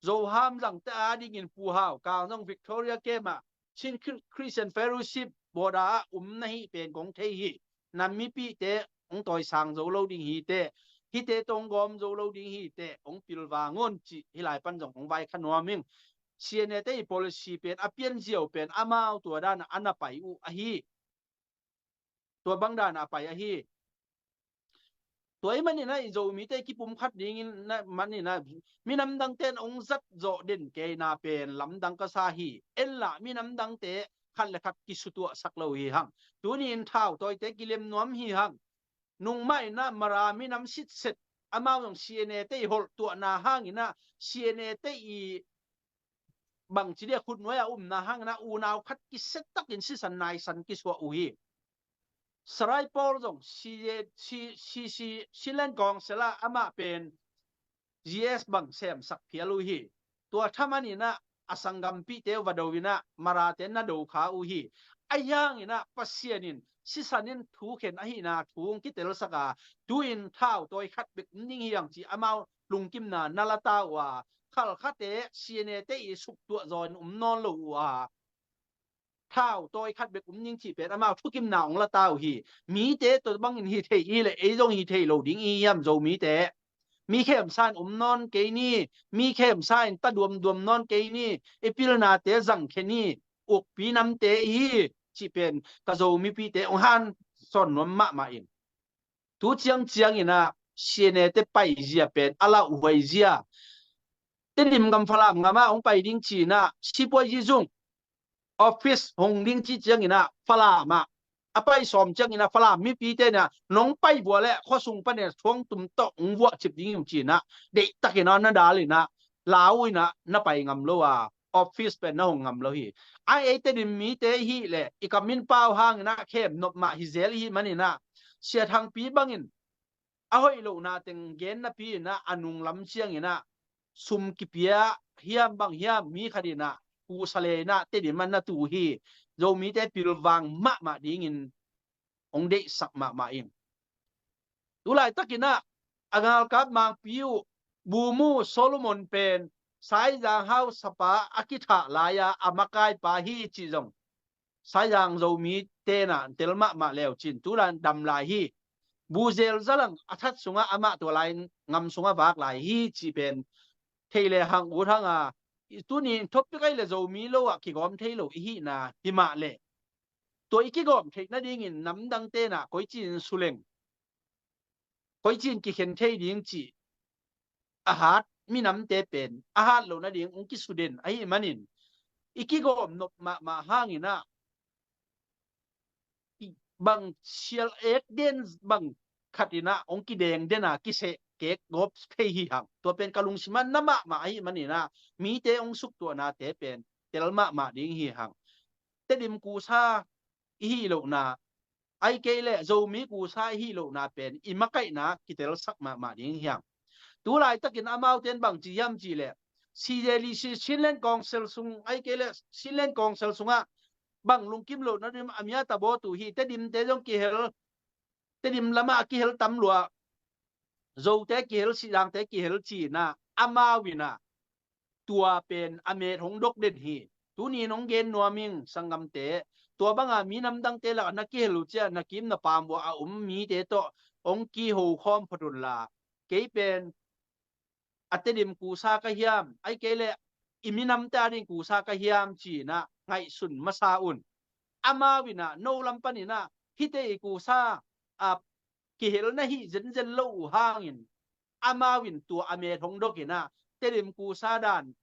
Zo Ham zangte adingin Pu Hau Kang zong Victoria camp ah Chin Chri-, Christian Fellowship board ah um na hih pen kong thei hi. Na mipihte hong tawisang zo lo ding hi teh, hihte tawh hong gawm zo lo ding hi teh hong pilvang un cih hih lai pan zong hong vaikha nuam ing. CNA te i policy pen a pianziau pen amau tua dan a na pai uh ahi. Tua bang dan a pai ahi. Tua ahih manin ah i Zomite i kipumkhat dingin ah manin ah minam dangte in hong zat zawh den keina pen lamdang ka sa hi. En lah minam dangte khat le khat kisutuahsak lo hi hang. Tuni in thautawite kilem nuam hi hang. Nungmah in ah Mara minam sitset amau zong C N A te i holh tuahna hangin ah C N A te i bangci dia khutnuai a umna hangin ah unau khat kisia takin sisan naisan kisuah uh hi. Sarai Paul zong C J, C, C, C, Chinland Council ah amah pen G S bang semsak phial uh hi. Tua thaman in ah a sanggampihte uh va do in ah Marate na do kha uh hi. Ahi hangin ah Pasian in sisan in thu khen ahihna thu hong kitelsak a, tu-in thautawi khat bek um ding hi hang ci amau lungkimna na la ta uh a, khalkhate C N A te i suktuah zaw in um nawn lo uh a, thautawi khat bek um ding cih pen amau thukimna hong la ta uh hi. Mite tua bangin hi thei i leh ei zong hi thei lo ding i hiam Zomite? Mi khemsa in um nawn kei ni, mi khemsa in ta duamduam nawn kei ni, i pilnate zangkhia ni, ukpi namte i hi cih pen ka Zomipihte hong hansawn nuam mahmah ing. Tu ciangciang in ah C N A te paizia pen a lauhuai zia. Tedim gam Falam gam ah hong pai ding ci in ah sipuazi zung office hong ding ci ciangin ah Falam ah a pai sawm ciangin ah Falam mipite in ah nong pai vua leh khuasung panin thuangtum tawh hong vuah cip ding hi uh ci in ah deihtakin ah na dal in ah lau in ah na pai ngam lo a, office pen na hong ngam lo hi. Ai ei Tedim mite i hih leh i kam in pau hangin ah khem nop mah hi zel i hih manin ah Sia Thangpi bangin a hoih lohna teng gen napi in ah a nunglam ciangin ah sum kipia hiam bang hiam mi khat in ah kusa le in ah Tedim ah na tu hi. Zomite pilvang mahmah dingin hong deihsak mahmah ing. Tulaitak in ah a galkap mangpi uh Bumu Solomon pen Saizang hausapa a kithah lai-a a makaipa hi cih zong Saizang Zomite in ah tel mahmah leu cin tulan dam lai hi. Buzel zalang a that sungah amah tua lai ngam sungah vak lai hi cih pen thei le hang ut hang a, tuni topic ahi le Zomi lo ah kigawm thei lo i hihna hi mah leh tua i kigawm theih nadingin namdangte in ah koici in suleng, koici in kikhen thei ding cih a hat minamte pen a hat loh nading hong kisuden ahih manin i kigawm nop mahmah hangin ah bang sial ek den bang khat in ah hong kideng den a kiseh kek gawp phei hi hang. Tua pen ka lungsim ah na mahmah ahih manin ah mite hong suktuahnate pen tel mahmah ding hi hang. Tedim kusa i hih lohna, ai kei leh Zomi kusa i hih lohna pen i makaihna kitelsak mahmah ding hi hang. Tulaitakin amaute in bang ci hiam cih leh C J D C Chinland Council sung, ai kei leh Chinland Council sungah bang lungkim loh nading a mi a tabawt uh hi. Tedimte zong kihel, Tedim lamah a kihel tam lua, Zote kihel, Sihzangte kihel ci in ah amau in ah tua pen a met hong dok den hi. Tuni in hong gen nuam ing sanggamte, tua banga minam dangte lakah na kihel uh ciah na kim na pam uah a um mite tawh hong kiho khawm phot unla, kei pen a Tedim kusa ka hiam, ai kei leh i minamte a ding kusa ka hiam ci in ah ngaihsun masa un. Amau in ah no lam panin ah hihte i kusa a kihel na hih zenzen lo uh hangin amau in tua a met hong dok in ah Tedim kusa dan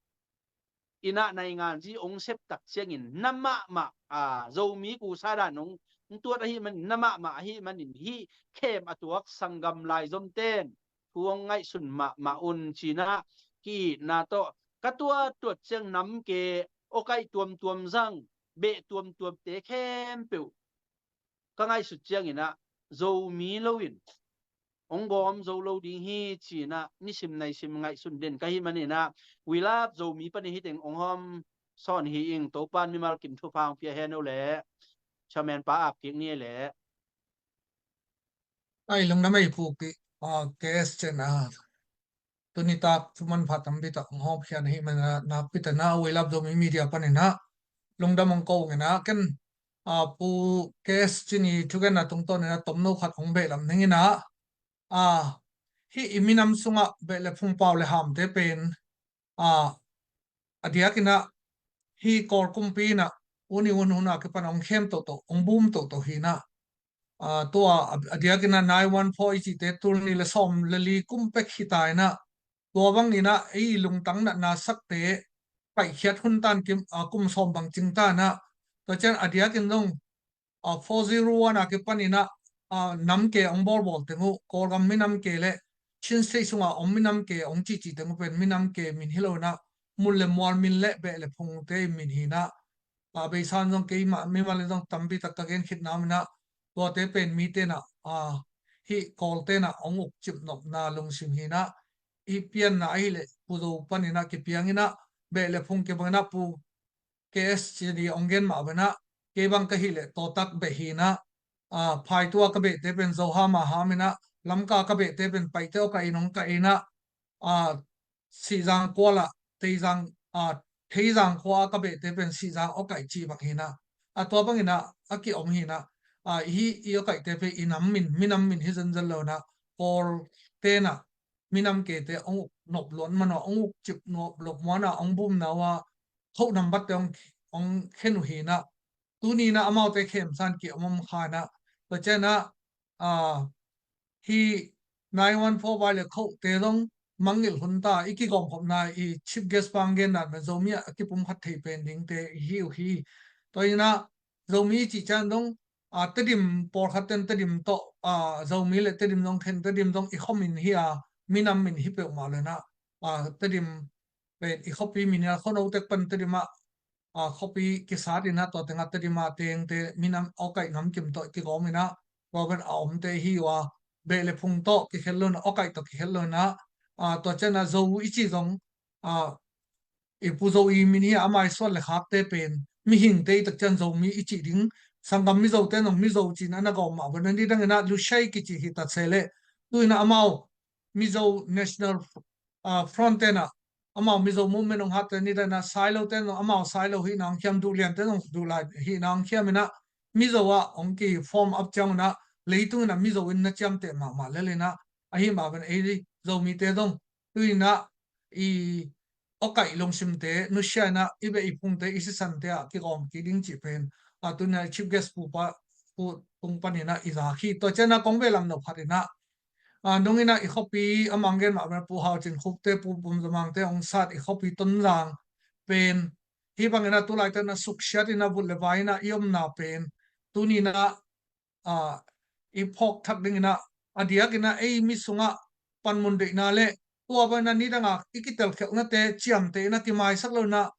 in ah nainganzi hong sep tak ciangin na mahmah, a, Zomi kusa dan hong tuat ahih manin, na mahmah ahih manin hih khem a tuak sanggam laizomte in thu hong ngaihsun mahmah un ci in ah ki-itna tawh ka tuat tuat ciang namke, awkaih tuamtuam zang, beh tuamtuamte khempeuh ka ngaihsut ciangin ah Zomi loin hong gawm zo lo ding hi ci in ah nisim naisim ngaihsun den ka hih manin ah We Love Zomi panin hih teng hong hawm sawn hi ing. Topa in mimal kim thupha hong pia hen uh leh chairman pa ap kik ni leh. Ai, lungdam ei Pu Ki, ah, K S Chin, ah, tuni tak thu manpha tampi tak hong hawmkhia na hih manin ah nakpi takin ah We Love Zomi Media panin ah lungdam hong ko ing in ah ken, ah, Pu K S Chin i thugenna tungtawn in ah tomno khat hong behlap ning in ah, ah, hih i minam sungah beh le phungpau le hamte pen, ah, a diakin ah hih Kawl kumpi in ah hun i hun hun a kipan hong khem toto, hong bum toto hi in ah ah, tua a, a diakin ah nine one four i cihte tul nih le sawm le li kum pek hi ta in ah, tua bangin ah ei lungtang natna sakte paihkhiat hun tan kim, ah, kum sawm bang cing ta in ah, tua ciang a diakin zong, ah, four zero one a kipanin ah, ah, nam ke hong bawlbawl teng uh, Kawlgam minam ke le Chin State sungah om minam ke hong cihcih teng uh pen minam ke min hi lo in ah, mun le mual min le beh le phungte min hi in ah, ah, a beisa in zong keimah mimal in zong tampi tak ka gen khitna om in ah, tuate pen mite in ah, ah, hih Kawlte in ah hong ukcip nopna lungsim hi in ah, i pianna ahih leh Pu Zo panin ah kipiang in ah, beh le phung kibang in ah Pu K S C D hong gen mah bang in ah, kei bang ka hih leh Tawtak beh hi in ah, ah, phaitua ka behte pen Zo Ham a ham in ah, Lamka ka behte pen Paite awkaih in hong kaih in ah, ah, Sihzang kual ah, Teizang, ah, Theizang khua a ka behte pen Sihzang awkaih cih bang hi in ah, ah, tua bangin ah a kiom hi in ah, ah, hih i awkaihte pen i nam min, minam min hi zenzen lo in ah, Kawlte in ah minam kete hong uk nop luat man uh a, hong ukcip nop luat man uh a, hong bumna uh a, khoh nambatte hong, hong khen uh hi in ah, tuni in ah amaute khemsa in kiom om kha in ah, tua ciang ah, ah, hih nine one four vai le khohte zong mangngilh hun ta, i kigawmkhopna i chief guest pa hong gen dan pen Zomi ah a kipumkhat thei pen dingte i hi uh hi. Tua in ah Zomi i cih ciang zong, ah, Tedim pawlkhat ten Tedim tawh, ah, Zomi le Tedim zong khen, Tedim zong i khuamin hi a, minam min hi peuhmah lo in ah, ah, Tedim pen i khuapi min hi a, Khuano tek pan Tedim ah, ah, khuapi kisat in ah, tua teng ah Tedim a tengte minam awkaih namkim tawh kigawm in ah, tua pen a omte hi uh a, beh le phung tawh kikhel lo in ah, awkaih tawh kikhel lo in ah, ah, tua ciang ah Zo i cih zong, ah, i Pu Zo i min hi a, ama i suan le khakte pen mihingte i tak ciang Zomi i cih ding, sanggam Mizote zong Mizo ci in ah na gawm mah bang in ah, nidang in ah Lushai kici hi ta se leh, tu in ah amau Mizo National, ah, Front te in ah, amau Mizo Movement hong hatte, nidang in ah Sailo te in ah amau Sailo hihna hong khiam, Duhlian te zong Duhlian hihna hong khiam in ah, Mizo ah hong ki form up ciang un ah, leitung in ah Mizo in na ciamteh mahmah lel in ah, ahi mah bang in ah ei Zomite zong tu in ah i awkaih lungsimte nusia in ah, i beh i phungte, i sisante ah kigawm kik ding cih pen, ah, tu in ah chief guest pu pa, pu, pung panin ah i zak hi. Tua ciang ah kong vei lam no khat in ah, ah, nung in ah i khuapi a mang gen mah bang in ah Pu Hau Cin Khuk te, Pu Pum Za Mang te hong sat i khuapi Tonzang pen, hih bangin ah tu laitak in ah suksiat in ah vut le vai in ah i omna pen tuni in ah, ah, i phawk thak ding in ah, a diak in ah ei mi sungah panmun deihna le tua bang in ah nidang a i kitelkhialhnate ciamteh in ah kimaisak lo in ah,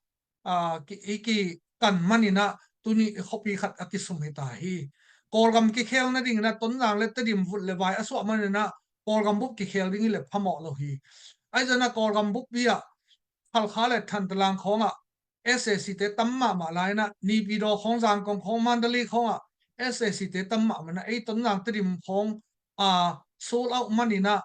ah, ki, i kikan man in ah tuni i khuapi khat a kisum hi ta hi. Kawlgam kikhel nading in ah Tonzang le Tedim vut le vai a suah man in ah Kawlgam bup kikhel ding hi leh phamawh lo hi. Ahi zong in ah Kawlgam bup hi ah Halkha le Thantalang khawng ah S A C te tam mahmah lai in ah, Naypyidaw khawng, Zangkong khawng, Mandalay khawng ah S A C te tam mahmah in ah, ei Tonzang Tedim khawng, ah, sold out man in ah,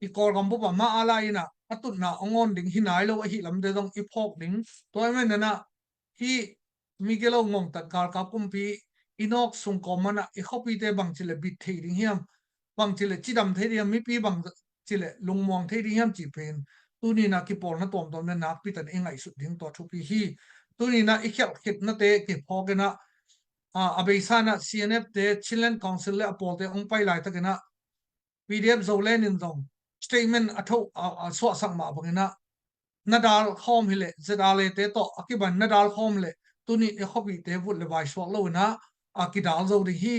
i Kawlgam bup ah mah a lai in ah a tutna hong awn ding hi nai lo ahih lamte zong i phawk ding. Tua ahih manin ah hih migilo ngongtat galkap kumpi i nawk sung kawm man ah i khuapite bangci le bit thei ding hiam, bangci le cidam thei ding hiam, mipi bangci le lungmuang thei ding hiam cih pen tuni in ah kipawlna tuamtuam le nakpi tak in i ngaihsut ding tua thupi hi. Tuni in ah i khialh khitnate kiphawk in ah, ah, a beisa in ah C N F te, Chinland Council le a pawlte hong pai laitak in ah P D F Zoland in zong statement a tho, a, a suahsak mah bang in ah, na dal khawm hi leh, Z R A te tawh a kiban na dal khawm leh, tuni i khuapite vut le vai suak lo in ah, a kidal zo ding hi.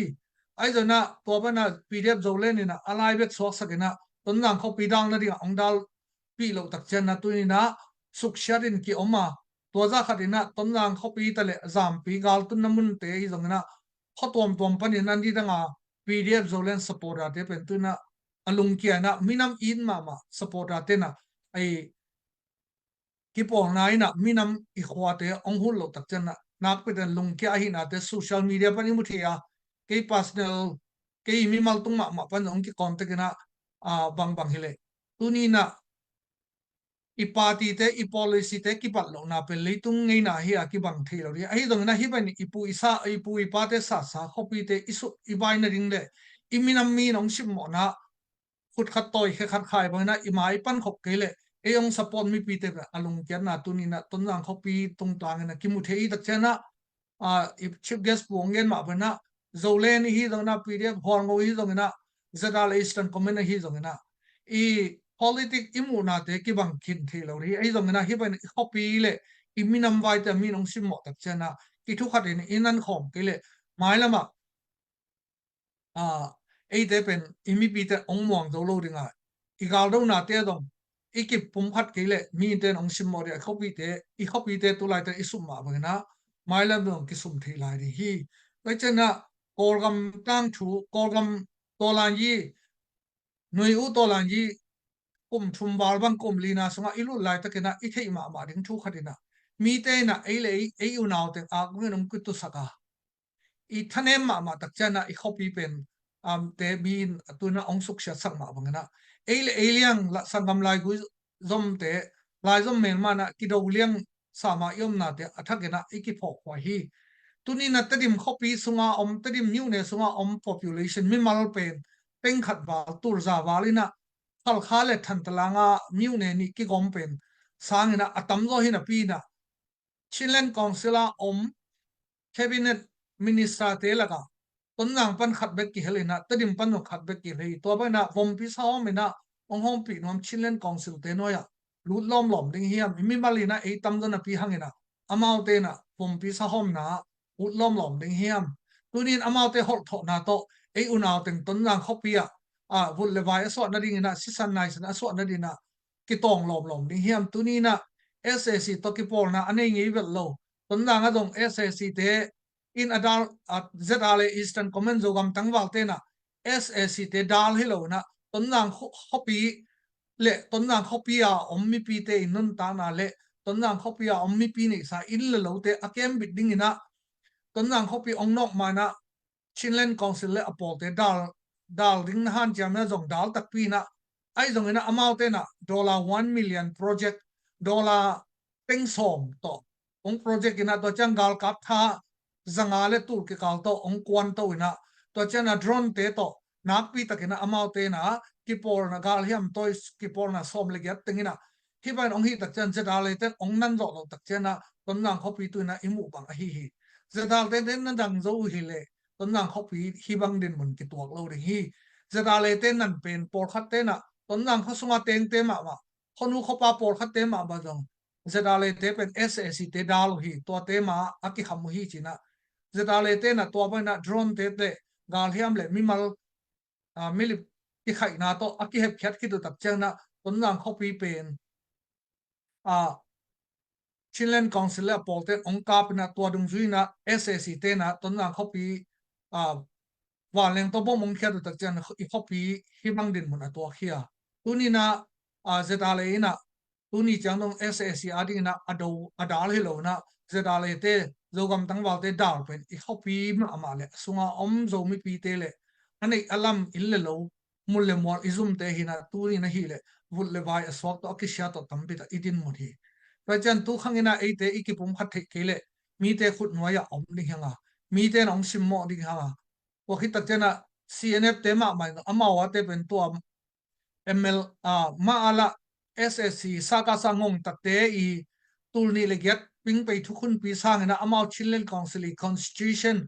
Ahi zong in ah, tua bang in ah P D F Zoland in ah a lai bek suaksak in ah, Tonzang khuapi dal nading ah hong dalpih loh tak ciang in ah, tuni in ah suksiat in kiom a, tua zah khat in ah Tonzang khuapi ta le Zampi galtunna munte ahi zong in ah, khua tuamtuam panin ah nidang a P D F Zoland supporter te pen tu in ah a lungkia in ah, minam it mahmah supporter te in ah, ei kipawlna in ah minam i khuate hong huh loh tak ciang in ah, nakpi tak in lungkia ahihnate social media pan i mu thei a, kei personal, kei mimal tung mahmah pan hong kicontact in ah, ah, bangbang hi leh, tuni in ah i party te, i policy te kibat lohna pen leitung ngeina hi a kibang thei lo ding. Ahi zong in ah hih bang in i pu i sa, i pu i pate sasa khuapite i suk i vai nading le i minam mi in hong simmawhna, khut khat tawi khe khat khai bang in ah i mai pan khop kei leh ei hong support mipite pen a lungkiatna tuni in ah Tonzang khuapi tungtang in ah kimu thei i tak ciang in ah, ah, i chief guest pu hong gen mah bang in ah Zoland ihi zongin ah, P D F Hualngo ihi zongin ah, ZRA Eastern Command ihi zongin ah, i politic i muhnate kibang khin thei lo hi. Ahi zongin ah hih bangin i khuapi le i minam vaite a min hong simmawh tak ciangin ah, i thukhat in i nan khawm kei leh mailam ah, a, eite pen i mipite hong muang zo lo ding a, i galdonate zong i kipumkhat kei leh mite in hong simmawh ding a, i khuapite, i khuapite tu laite i sum mah bangin ah mailam zong kisum thei lai ding hi. Tua ciangin ah Kawlgam tangthu, Kawlgam tawlanyi, Nui U tawlanyi kum thum val bang kum lina sungah i lut laitakin ah i theih mahmah ding thu khat in ah, mite in ah ei le ei, ei unau teng akung in hong kitusak a, i thanem mahmah tak ciangin ah i khuapi pen, um, te mi in a tu in ah hong suksiatsak mah bangin ah, ei le ei liang la sanggam laigui zomte, laizom melma in ah kido liang sa mah i omnate a thakin ah i kiphawk huai hi. Tuni in ah Tedim khuapi sunga om, Tedim myone sunga om population mimal pen teng khat val, tul za val in ah Khalkha le Thantalanga myone nih kigawm pen sangin ah a tamzaw hi napi in ah Chinland Council a om Cabinet Minister te lakah Tonzang pan khat bek kihel in ah, Tedim pan zong khat bek kihel hi. Tua bangin ah vompi sahawm in ah hong hawmpih nuam Chinland Council te nuai ah lut lawmlawm ding hiam? I mimal in ah ei tamzaw napi hangin ah amaute in ah vompi sahawmna ah ut lawmlawm ding hiam? Tuni in amaute holhthawhna tawh ei unau teng Tonzang khuapi ah, a, vut le vai a suah nadingin ah, sisan naisan a suah nadingin ah kitawng lawmlawm ding hiam? Tuni in ah S A C tawh kipawlna a nei ngei vet lo. Tonzang ah zong S A C te in a dal, a, Z R A Eastern Command Zogam tangvalte in ah S A C te dal hi lo in ah, Tonzang khu-, khuapi le Tonzang khuapi a om mipite i nuntakna le Tonzang khuapi a om mipi neihsa inn le lote a kembit dingin ah, Tonzang khuapi ong nawk ma in ah Chinland Council le a pawlte dal, dal ding na hanciam in ah zong dal takpi in ah, ahi zongin ah amaute in ah dollar one million project, dollar peng sawm tawh ong project in ah, tua ciang galkap tha zanga le tul kikal tawh ong kuanto in ah, tua ciang ah drone te tawh nakpi takin ah amaute in ah kipawlna, galhiam toy kipawlna sawm le giat teng in ah, hih bangin ong hih tak ciang Z R A te ong nan zawh loh tak ciang ah Tonzang khuapi tu in ah i muh bang ahi hi. Z R A te na dang zo uh hi leh Tonzang khuapi hih bang dinmun kituak lo ding hi. Z R A te nan pen pawlkhat te in ah Tonzang khua sunga tengte mahmah, khuanu khuapa pawlkhatte mahmah zong Z R A te pen S A C te dal uh hi, tuate mah a kikham uh hi ci in ah, Z R A te in ah tua bang in ah drone te le galhiam le mimal, a, milip kikhaihna tawh a kihepkhiat khit uh tak ciang in ah Tonzang khuapi pen, a, Chinland Council le a pawlte in ong kap in ah, tua dungzui in ah S A C te in ah Tonzang khuapi, a, vanleng tawh bom ong khiat uh tak ciang in ah i khuapi hih bang dinmun a tuak hi a. Tuni in ah, a, Z R A in ah tuni ciang dong S A C a dingin ah a do, a dal hi lo in ah, Z R A te, Zogam tangvalte dal pen i khuapi mahmah le a sunga om Zo mipite le a neih a lam inn le lo, mul le mual i zumte hi in ah, tuni in ah hi leh vut le vai a suak tawh, a kisia tawh tampi tak i dinmun hi. Tua ciang tu khang in ah eite i kipumkhat theih kei leh mite khut nuai ah om ding hi hang a, mite in ah ong simmawh ding hi hang a. Tua khit tak ciang ah C N F te mahmah in ah, amau a te pen tua M L, a, mah a lah S A C, SACA sa ngong takte i tul nih le giat pingpei thukhunpi sangin ah amau Chinland Council i constitution,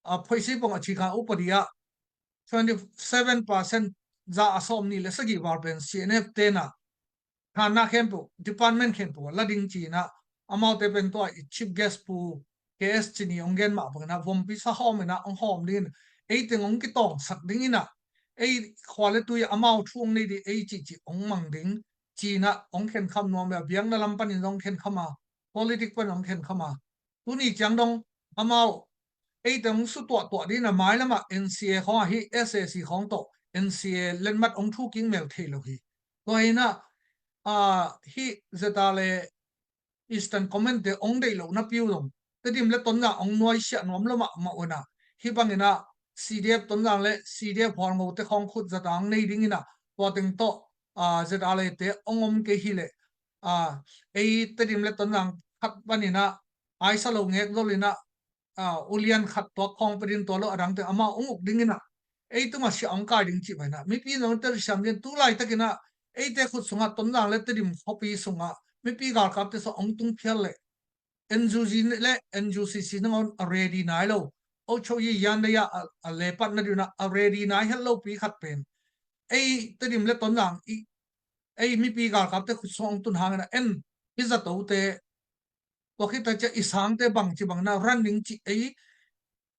a, phoisi pong a cik a upadi ah twenty seven percent, za a sawm nih le sagih val pen C N F te in ah thanna khempeuh, department khempeuh ah la ding ci in ah, amaute pen tua i chief guest Pu K S Chin i ong gen mah bangin ah vompi sa hawm in ah ong hawm dingin, ei teng ong kitawngsak dingin ah, ei khua le tui ah amau thu ong nei ding, ei cihcih ong mang ding ci in ah ong khenkham nuam a, biakna lam panin zong khenkham a, politic panin ong khenkham a. Tuni ciang dong amau ei teng ong sutuahtuah dingin ah mailam ah N C A khawng ahi, S A C khawng tawh N C A letmat ong thu kik mel thei lo hi. Tua hi in ah, a, hih Z R A le Eastern Command te ong deih loh napi uh zong Tedim le Tonzang ong nuaisiah nuam lo mahmah uh in ah, hih bangin ah C D F Tonzang le C D F Hualngo te khawng khut zat a ong nei dingin ah, tua teng tawh, a, Z R A te ong om kei hi leh, a, ei Tedim le Tonzang khat panin ah aisa lo ngek zol in ah, a, ulian khat tuak khawng pia ding, tua lo a dangte amau ong uk dingin ah, ei tungah siah ong kai ding cih bang in ah, mipi zong tel siam ding. Tu laitakin ah eite khut sungah, Tonzang le Tedim khuapi sungah mipi galkapte sung ong tung phial leh N U G le N U C C nangawn a ready nai lo. Ocho Yi Yandaya a, a lepat nading un ah a ready nai het lopi khat pen, ei Tedim le Tonzang i, ei mipi galkapte khut sung hong tun hangin ah en i zatote, tua khit tak ciang i sangte bangci bangin ah ran ding cih ei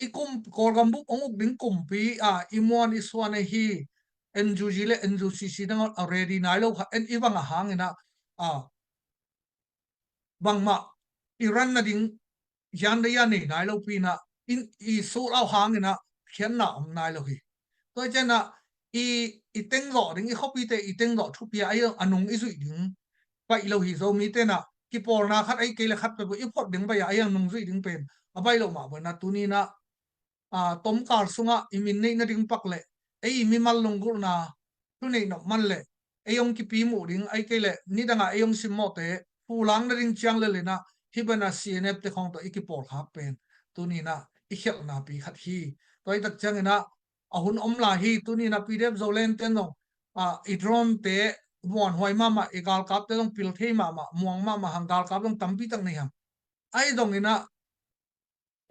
i kum Kawlgam bup hong uk ding kumpi a i muan i suan ahi N U G le N U C C dang a ready nai lo kha en i bang a hangin ah, a, bangmah i ran nading Yandaya nei nai lopi in ah, in i sulh uh hangin ah khiatna om nai lo hi. Tua ciang ah i, i tengzawh ding, i khuapite i tengzawh thupi a, a nung i zuih ding paih lo hi. Zomite in ah kipawlna khat ahih kei leh khat peuhpeuh i phot ding baih a, a nung zuih ding pen a baih loh mah bangin ah tuni in ah, a, tomkal sungah i min neih nading pak leh ei i mimal lunggulhna, thuneih nop man leh ei hong kipi muh ding, ahih kei leh nidang a ei hong simmawhte pulak nading ciang lel in ah hih bangin ah C N F te khawng tawh i kipawlkhak pen tuni in ah i khialhnapi khat hi. Tua hi tak ciangin ah a hun om lai hi. Tuni in ah P D F Zolandte zong, a, i dronete muanhuai mahmah, i galkapte zong pil thei mahmah, muang mahmah hang, galkap zong tampi tak nei hang. Ahi zongin ah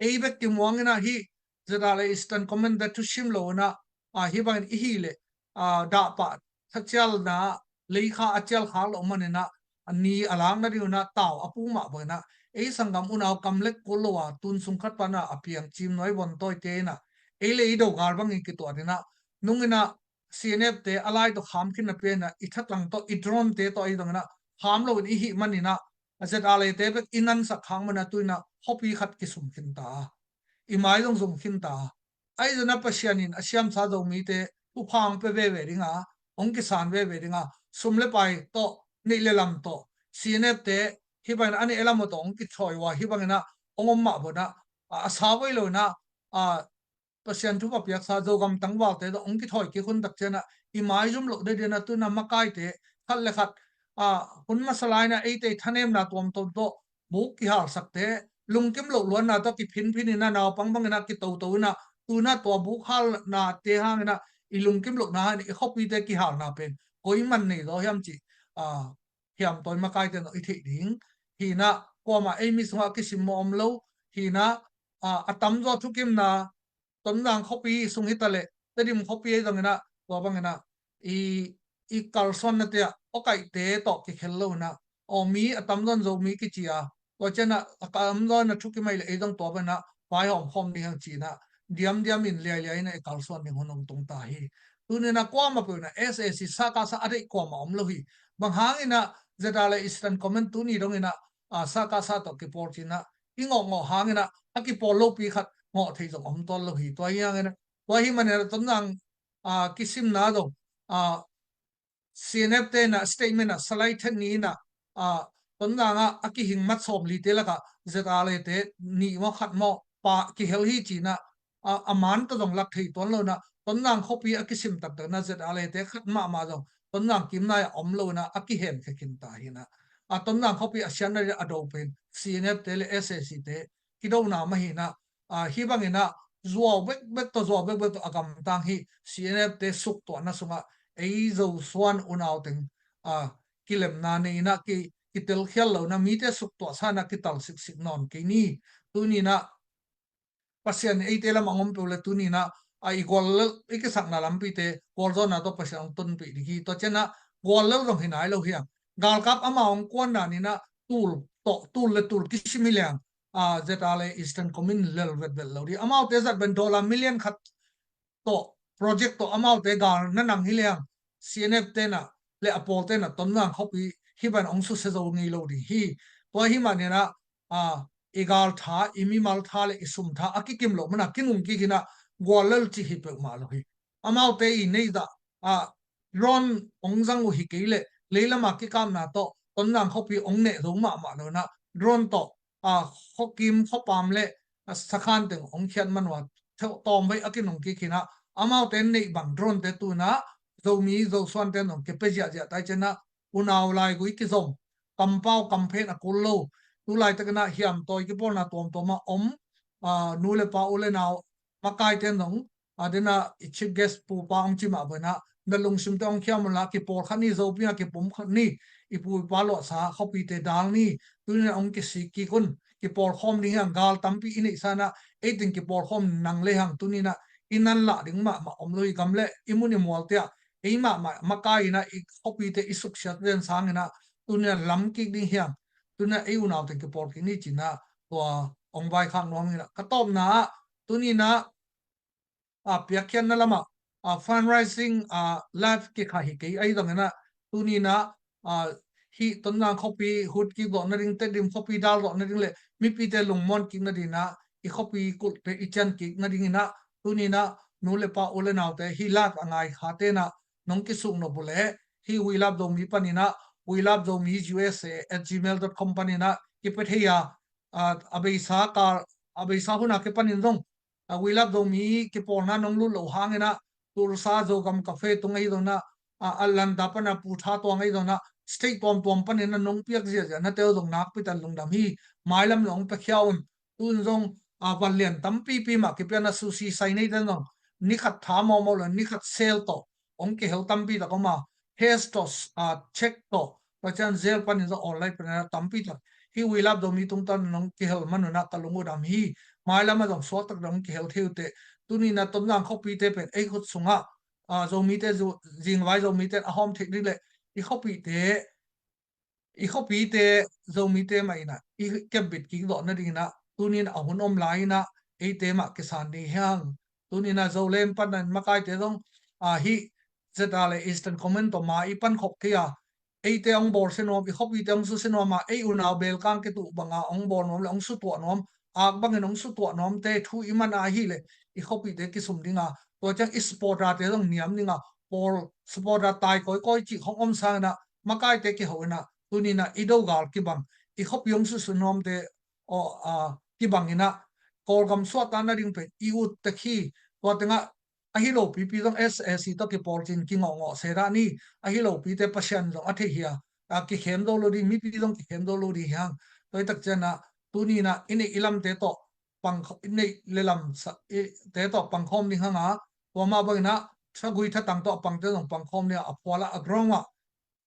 ei bek kimuang in ah hih Z R A Eastern Command te thusim lo in ah, a, hih bangin i hih leh, a, dahpah thacialna leikha a cialkhak loh manin ah, a ni a lak nading un ah tau a puk mah bangin ah ei sanggam unau kam le kul lo a tun sung khat pan ah a piang cimnuai von tawite in ah ei le ei dogal bangin kituat in ah, nung in ah C N F te a lai tawh kham khin na pen ah i thatang tawh, i dronete tawh ahi zongin ah kham loin i hih manin ah, a, Z R A te bek i nansak khak manin ah tu in ah khuapi khat kisum khin ta a, i mai zong zum khin ta a. Ahi zongin ah Pasian in a siamsa Zomite thupha hong pia veve ding a, hong kisan veve ding a, sum le pai tawh, neih le lam tawh, C N F te hih bangin ah a neih a lam uh tawh hong kithawi uh a, hih bangin ah hong om mah bangin ah, a, a sa vei lo in ah, a, Pasian thupha piaksa Zogam tangvalte tawh hong kithawi kik hun tak ciang ah i maizum loh ding in ah tu in ah makaite khat le khat, a, hun masa lai in ah eite thanemna tuamtuam tawh buk kihalsakte, lungkim loh luanna tawh kiphinphin in ah naupang bangin ah kitoto in ah tu in ah tua buk halnate hangin ah i lungkim lohna hangin i khuapite kihalna pen koi man nei zaw hiam cih, a, hiam tawi makaite in ah i theih ding hi in ah, kuamah ei mi sungah a kisimmawh om lo hi in ah, a, a tamzaw thukimna Tonzang khuapi sung hi ta leh Tedim khuapi ahi zongin ah, tua bangin ah i, i kalsuannate ah awkaihte tawh kikhel lo in ah, aw, mi a tamzaw in Zomi kici a, tua ciang ah a tamzaw in ah thukim ahih leh ei zong tua bangin ah vaihawm khawm ding hang ci in ah diamdiam in liailiai in ah i kalsuan ding hun hong tung ta hi. Tuni in ah kuamah peuh in ah S A C, SACUSA a deih kuamah om lo hi. Bang hangin ah Z R A Eastern Command tuni dongin ah, a, SACUSA tawh kipawl ci in ah i ngawhngawh hangin ah a kipawl lopi khat ngawh thei zong om tuan lo hi. Tua hi hangin ah, tua hi manin ah Tonzang, a, kisimna zong, a, C N F te in ah statement ah Salai Thet ni in ah, a, Tonzang ah a kihing mat sawmlite lakah Z R A te nih maw khat maw pa kihel hi ci in ah, a, a man tawh zong lak thei tuan lo in ah, Tonzang khuapi a kisim taktak in ah Z R A te khat mahmah zong Tonzang kimnai ah om lo in ah a kihenkhia khin ta hi in ah, a, Tonzang khuapi a siatna ding a do pen C N F te le S A C te kidona mah hi in ah, a, hih bangin ah zuau bekbek tawh, zuau bekbek tawh a gamtang hi. C N F te suktuahna sungah ei Zosuan unau teng, a, kilemna nei in ah ki, kitelkhial lo in ah mite suktuahsa in ah kital siksik nawn kei ni. Tuni in ah Pasian eite lamah hong om peuh leh tuni in ah, a, i guallel i kisakna lampite gualzawhna tawh Pasian hong tonpih ding hi. Tua ciang ah guallel zong hi nai lo hi hang. Galkap amau hong kuan dan in ah tul tawh, tul le tul kisim hi leng, a, Z R A Eastern Command lel vetvet lo ding. Amaute zat pen dollar million khat tawh, project tawh amaute gal na nang hi leng, C N F te in ah le a pawlte in ah Tonzang khuapi hih bangin hong susia zo ngei lo ding hi. Tua hi manin ah, a, i gal tha, i mimal tha le i sum tha a kikim loh man ah kinung kik in ah guallel cih hi peuhmah lo hi. Amaute i neih zah, a, drone hong zang uh hi kei leh leilam a kikapna tawh Tonzang khuapi hong neh zo mahmah lo in ah drone tawh, a, khuakim khuapam le, a, sakhan teng hong khiat man uh a, tawm vei a kinung kik hi in ah amaute neih bang drone te tu in ah Zomi Zosuante in hong kipia ziahziah ta hi. Ciang ah unau laigui kizom, kampau kamphen a kul lo, tu laitak in ah hiam tawi kipawlna tuamtuam ah om, a, nu le pa, u le nau, makaite in zong, a, den ah i chief guest pupa hong ci mah bangin ah na lungsimte hong khiam un la, kipawl khat ni, Zomi a kipum khat ni, i pu i pa luahsa khuapite dal ni, tuni in ah hong kisik kik un, kipawlkhawm ding hi hang, gal tampi i neihsa inah ei teng kipawlkhawm nang le hang tuni inah i nan lah ding mahmah om lo hi. Gam le i mun i mualte ah ei mahmah makai inah i khuapite i suksiat zen sang inah tuni inah lam kik ding hi hang, tuni inah ei unau teng kipawl kik ni ci inah tua hong vaikhak nuam inah ka tawpna ah tuni inah a piakkhiatna lamah a fundraising a live kikha hi kei ahi zong inah tuni inah a hih Tonzang khuapi hut kik zawh nading, Tedim khuapi dal zawh nading le mipite lungmuan kik nading inah i khuapi kulhte i cian kik nading inah tuni inah nu le pa u le naute hih live a ngai khate inah nong kisuk nop uh leh hih We Love Zomi pan inah we love zomi U S A at gmail dot com pan inah kipia thei a, a beisa kal a beisa hun a kipan in zong a We Love Zomi kipawlna nong lut loh hang inah Tulsa Zogam Cafe tung ahi zong inah a Atlanta pan a Pu Tha Tuang ahi zong inah state tuamtuam pan inah nong piak ziahziah nate uh zong nakpi tak lungdam hi. Mailam le hong piakhia un. Tu in zong a vanlian tampipi mah kipia inah sushi sai nei ten zong ni khat tha mawkmawk le ni khat sale tawh hong kihel tampi tak om a, haste tawh a check tawh Pasian zel panin zong online panin a tampi tak hih We Love Zomi tungtawn nong kihel man un ah ka lung uh dam hi. Mailam ah zong suaktak dong kihel thei uh teh. Tuni in ah Tonzang khuapite pen ei khut sungah a Zomite zu-, zingvai Zomite a hawm theih ding le i khuapite i khuapite Zomite mah in ah i kepbit kik zawh nading in ah tuni in a hun om lai in ah eite mah kisan ding hi hang. Tuni in ah Zolem pan in makaite zong a hih Z R le Eastern Command tawh ma i pankhop thei a, eite hong bawlsia nuam, i khuapite hong susia nuam a, ei unau belkang kituh banga hong bawl nuam le hong sutuah nuam, ak bangin hong sutuah nuamte thu i man a hih leh i khuapite kisum ding a, tua ciang i supporter-te zong niam ding a, pawl supporter tai kawikawi cih hong om sang in ah makaite kiho in ah tuni in ah i dogal kibang, i khuapi hong susia nuamte aw, a, kibang in ah Kawlgam suahtakna ding pen i ut tek hi. Tua tengah ahi lopipi zong S A C tawh kipawlcin kingawhngawh se dah ni. Ahi lopite Pasian zong a thei hi a, a, kikhem zo lo ding, mipi zong kikhem zo lo ding hi hang. Tua hi tak ciang ah tuni in ah i neih i lamte tawh pang, i neih le lam sa-, i, te tawh pangkhawm ding hang a, tua mah bangin ah thagui thatang tawh a pangte zong pangkhawm ding a, a phual ah a ground ah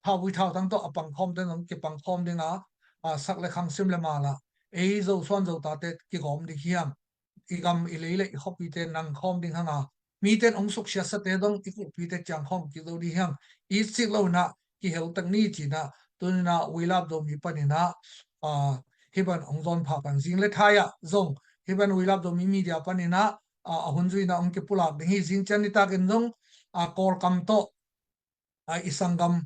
thauvui thautang tawh a pangkhawmte zong kipangkhawm ding a, a, sak le khang sim le mal ah ei Zosuan Zotate kigawm ding hi hang. I gam i lei le i khuapite nangkhawm ding hang a, mite in hong suksiatsate zong i kulhpite ciangkhawm kik zo ding hi hang. It sik lo in ah kihel tek ni ci in ah tuni in ah We Love Zomi pan in ah, a, hih bang hong zawn phak hang. Zing le thai ah zong hih bang We Love Zomi Media pan in ah, a, a hun zui in ah hong kipulak ding hi. Zing ciang nitak in zong, a, Kawlkam tawh a, i sanggam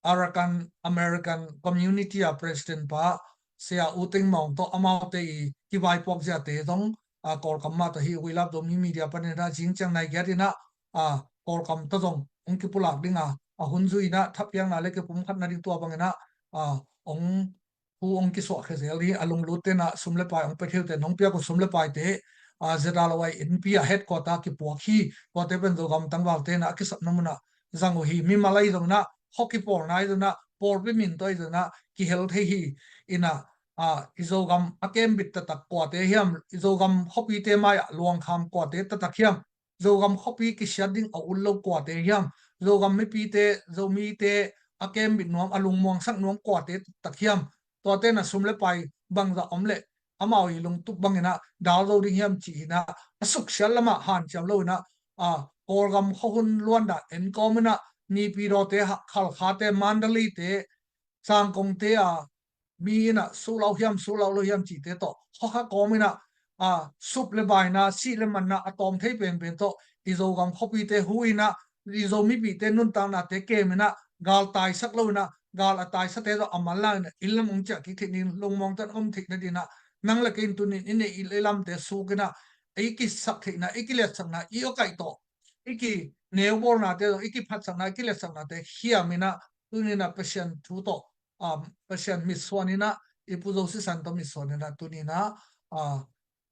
Arakan American Community a President pa Sia U Teng Mawng tawh amaute i kivaipuak ziate zong, a, Kawlkam mah tawh hih We Love Zomi Media pan in ah zing ciang nai giat in ah, a, Kawlkam tawh zong hong kipulak ding a, a hun zui in ah thapiakna le kipumkhatna ding tua bangin ah, a, hong thu hong kisuahkhia zel ding hi. A lunglutte in ah sum le pai hong pia thei uh teh, nong piak uh sum le paite, a, Z R lo ai N P a headquarter kipuak hi. Tuate pen Zogam tangvalte in ah a kisapna mun ah zang uh hi. Mimal ahi zong in ah, khua kipawlna ahi zong in ah, pawlpi min tawh ahi zong in ah kihel thei hi. In ah, a, i Zogam a kembit taktak kuate hiam, i Zogam khuapite mai ah luangkham kuate taktak hiam, Zogam khuapi kisiat ding a ut lo kuate hiam, Zogam mipite, Zomite a kembit nuam, a lungmuangsak nuam kuate taktak hiam, tuate in ah sum le pai bangzah om leh amau i lungtup bangin ah dal zo ding hiam ci in ah, a suksiat lamah hanciam lo in ah, a, Kawlgam khuahun luandan en kawm in ah Naypyidawte, Khalkhate, Mandalayte, Zangkongte a mi in ah sulau hiam, sulau lo hiam cihte tawh khuakha kawm in ah, a, sup le baina, sih le manna a tawm thei penpen tawh i Zogam khuapite hu in ah, i Zo mipite nuntaknate kem in ah, gal taisak lo in ah, gal a taisate tawh a manlang in ah inn lam hong ciah kik theih ding, lungmuangte in om theih nading in ah, nang le kei in tuni in i neih i lamte suk in ah, i kisak theihna, i kiletsakna, i awkaih tawh i kineubawlnate tawh, i kiphatsakna, i kiletsaknate hiam in ah, tuni in ah Pasian thu tawh, um, Pasian mitsuan in ah, i Pu Zo Sisan tawh mitsuan in ah, tuni in ah, a,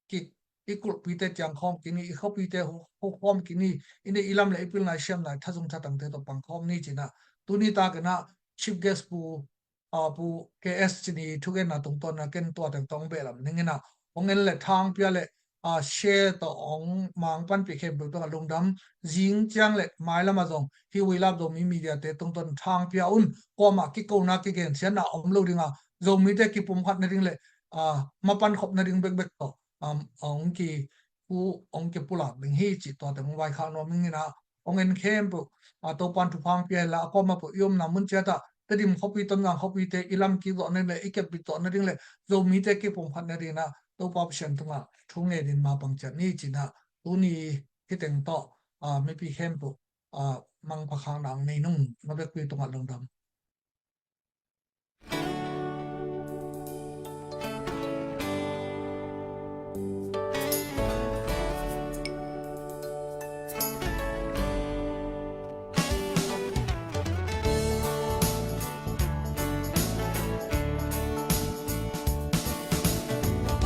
ki, i kulhpite ciangkhawm kik ni, i khuapite hu, hukhawm kik ni, i neih i lam le i pilna i siamna i thazung thatangte tawh pangkhawm ni ci in ah, tuni tak in ah Chief Guest Pu, a, Pu K S Cin i thugenna tungtawn in ah ken tua teng tawh hong behlap ning in ah, hong en le thangpia le, a, share tawh hong mang panpih khempeuh tungah lungdam. Zing ciang le mailam ah zong hih We Love Zomi Media-te tungtawn thangpia un. Kuamah kikona kigensiatna om lo ding a, Zomite kipumkhat nading le ah, mapan khop nading bekbek tawh, um, hong ki pu, hong kipulak ding hi cih tua teng hong vaikhak nuam ing in ah, hong en khempeuh, ah, Topa'n thupha hong pia hen la, a kuamah peuh i omna mun ciat ah, Tedim khuapi, Tonzang khuapi te i lam kik zawh nading le i kepbit zawh nading le Zomite kipumkhat nading in ah, Topa Pasian tungah thu ngen in mapang ciat ni ci-in ah, tuni hih teng tawh, ah, mipi khempeuh, ah, mangpha khakna nei nung, na vekpi tungah lungdam.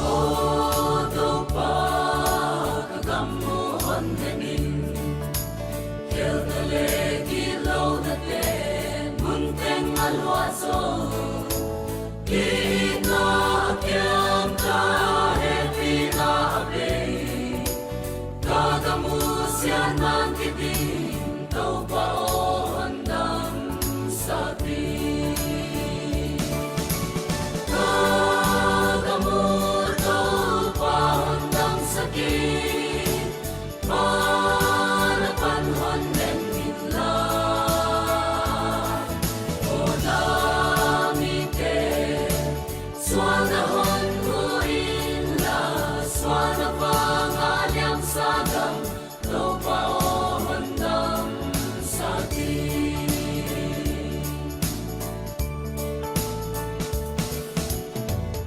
Aw Topa, ka gam uh hon den in, khialhna le gitlohna te mun teng a luah zo. Itna a kiamta, hehpihna a bei, ka gam uh siatna kidim, Topa aw hon damsak in. Ka gam uh Topa hon damsak in, Pa na pan hon en in la. Aw na mite, sualna hon mu in la, sualna vang a liamsa gam, Topa aw hon damsak in.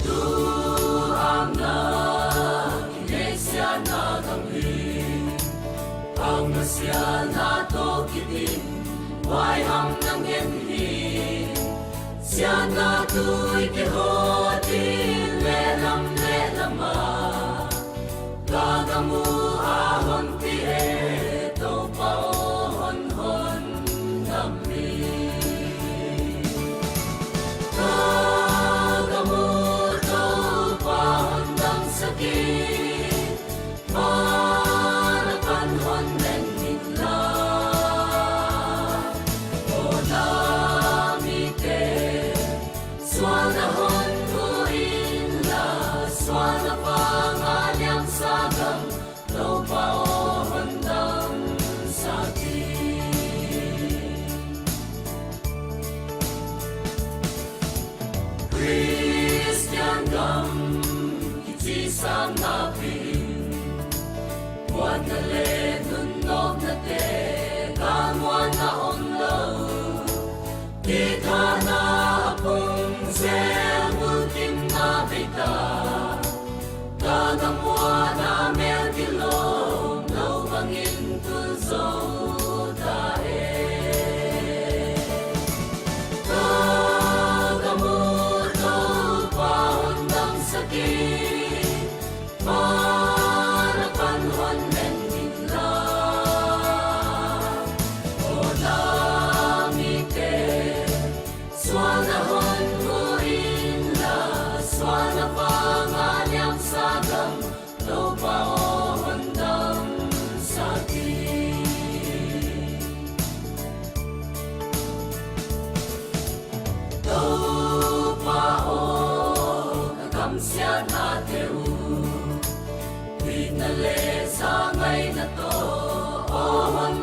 Tu-a na kineih siatna gam hi, auna siatna tawh kidim, huaiham na ngen hi. Siatna tui kiho ding lehlam lehlam ah, ka gam uh a hon pia e, Topa aw hon hon dam hi. Ka gam uh Topa hon damsak in, Pa na pan hon en in la. Aw na mite, sualna hon mu in la, sualna vang a liamsa gam, Topa aw hon damsak in. Khristian gam kici sang napi in, muanna le nunawknate galmuanna om lo. Kithahna a pung zel, mulkimna bei ta, ka gam muanna mel kilawm lo bangin tul zo ta e. Ka gam uh Topa hon damsak in, Pa na pan hon en in la. Aw na mite, sualna hon mu in la, sualna vang a liamsa gam, Topa aw hon damsak in. Topa aw, ka gam siatnate uh, itna le zangaina tawh aw hon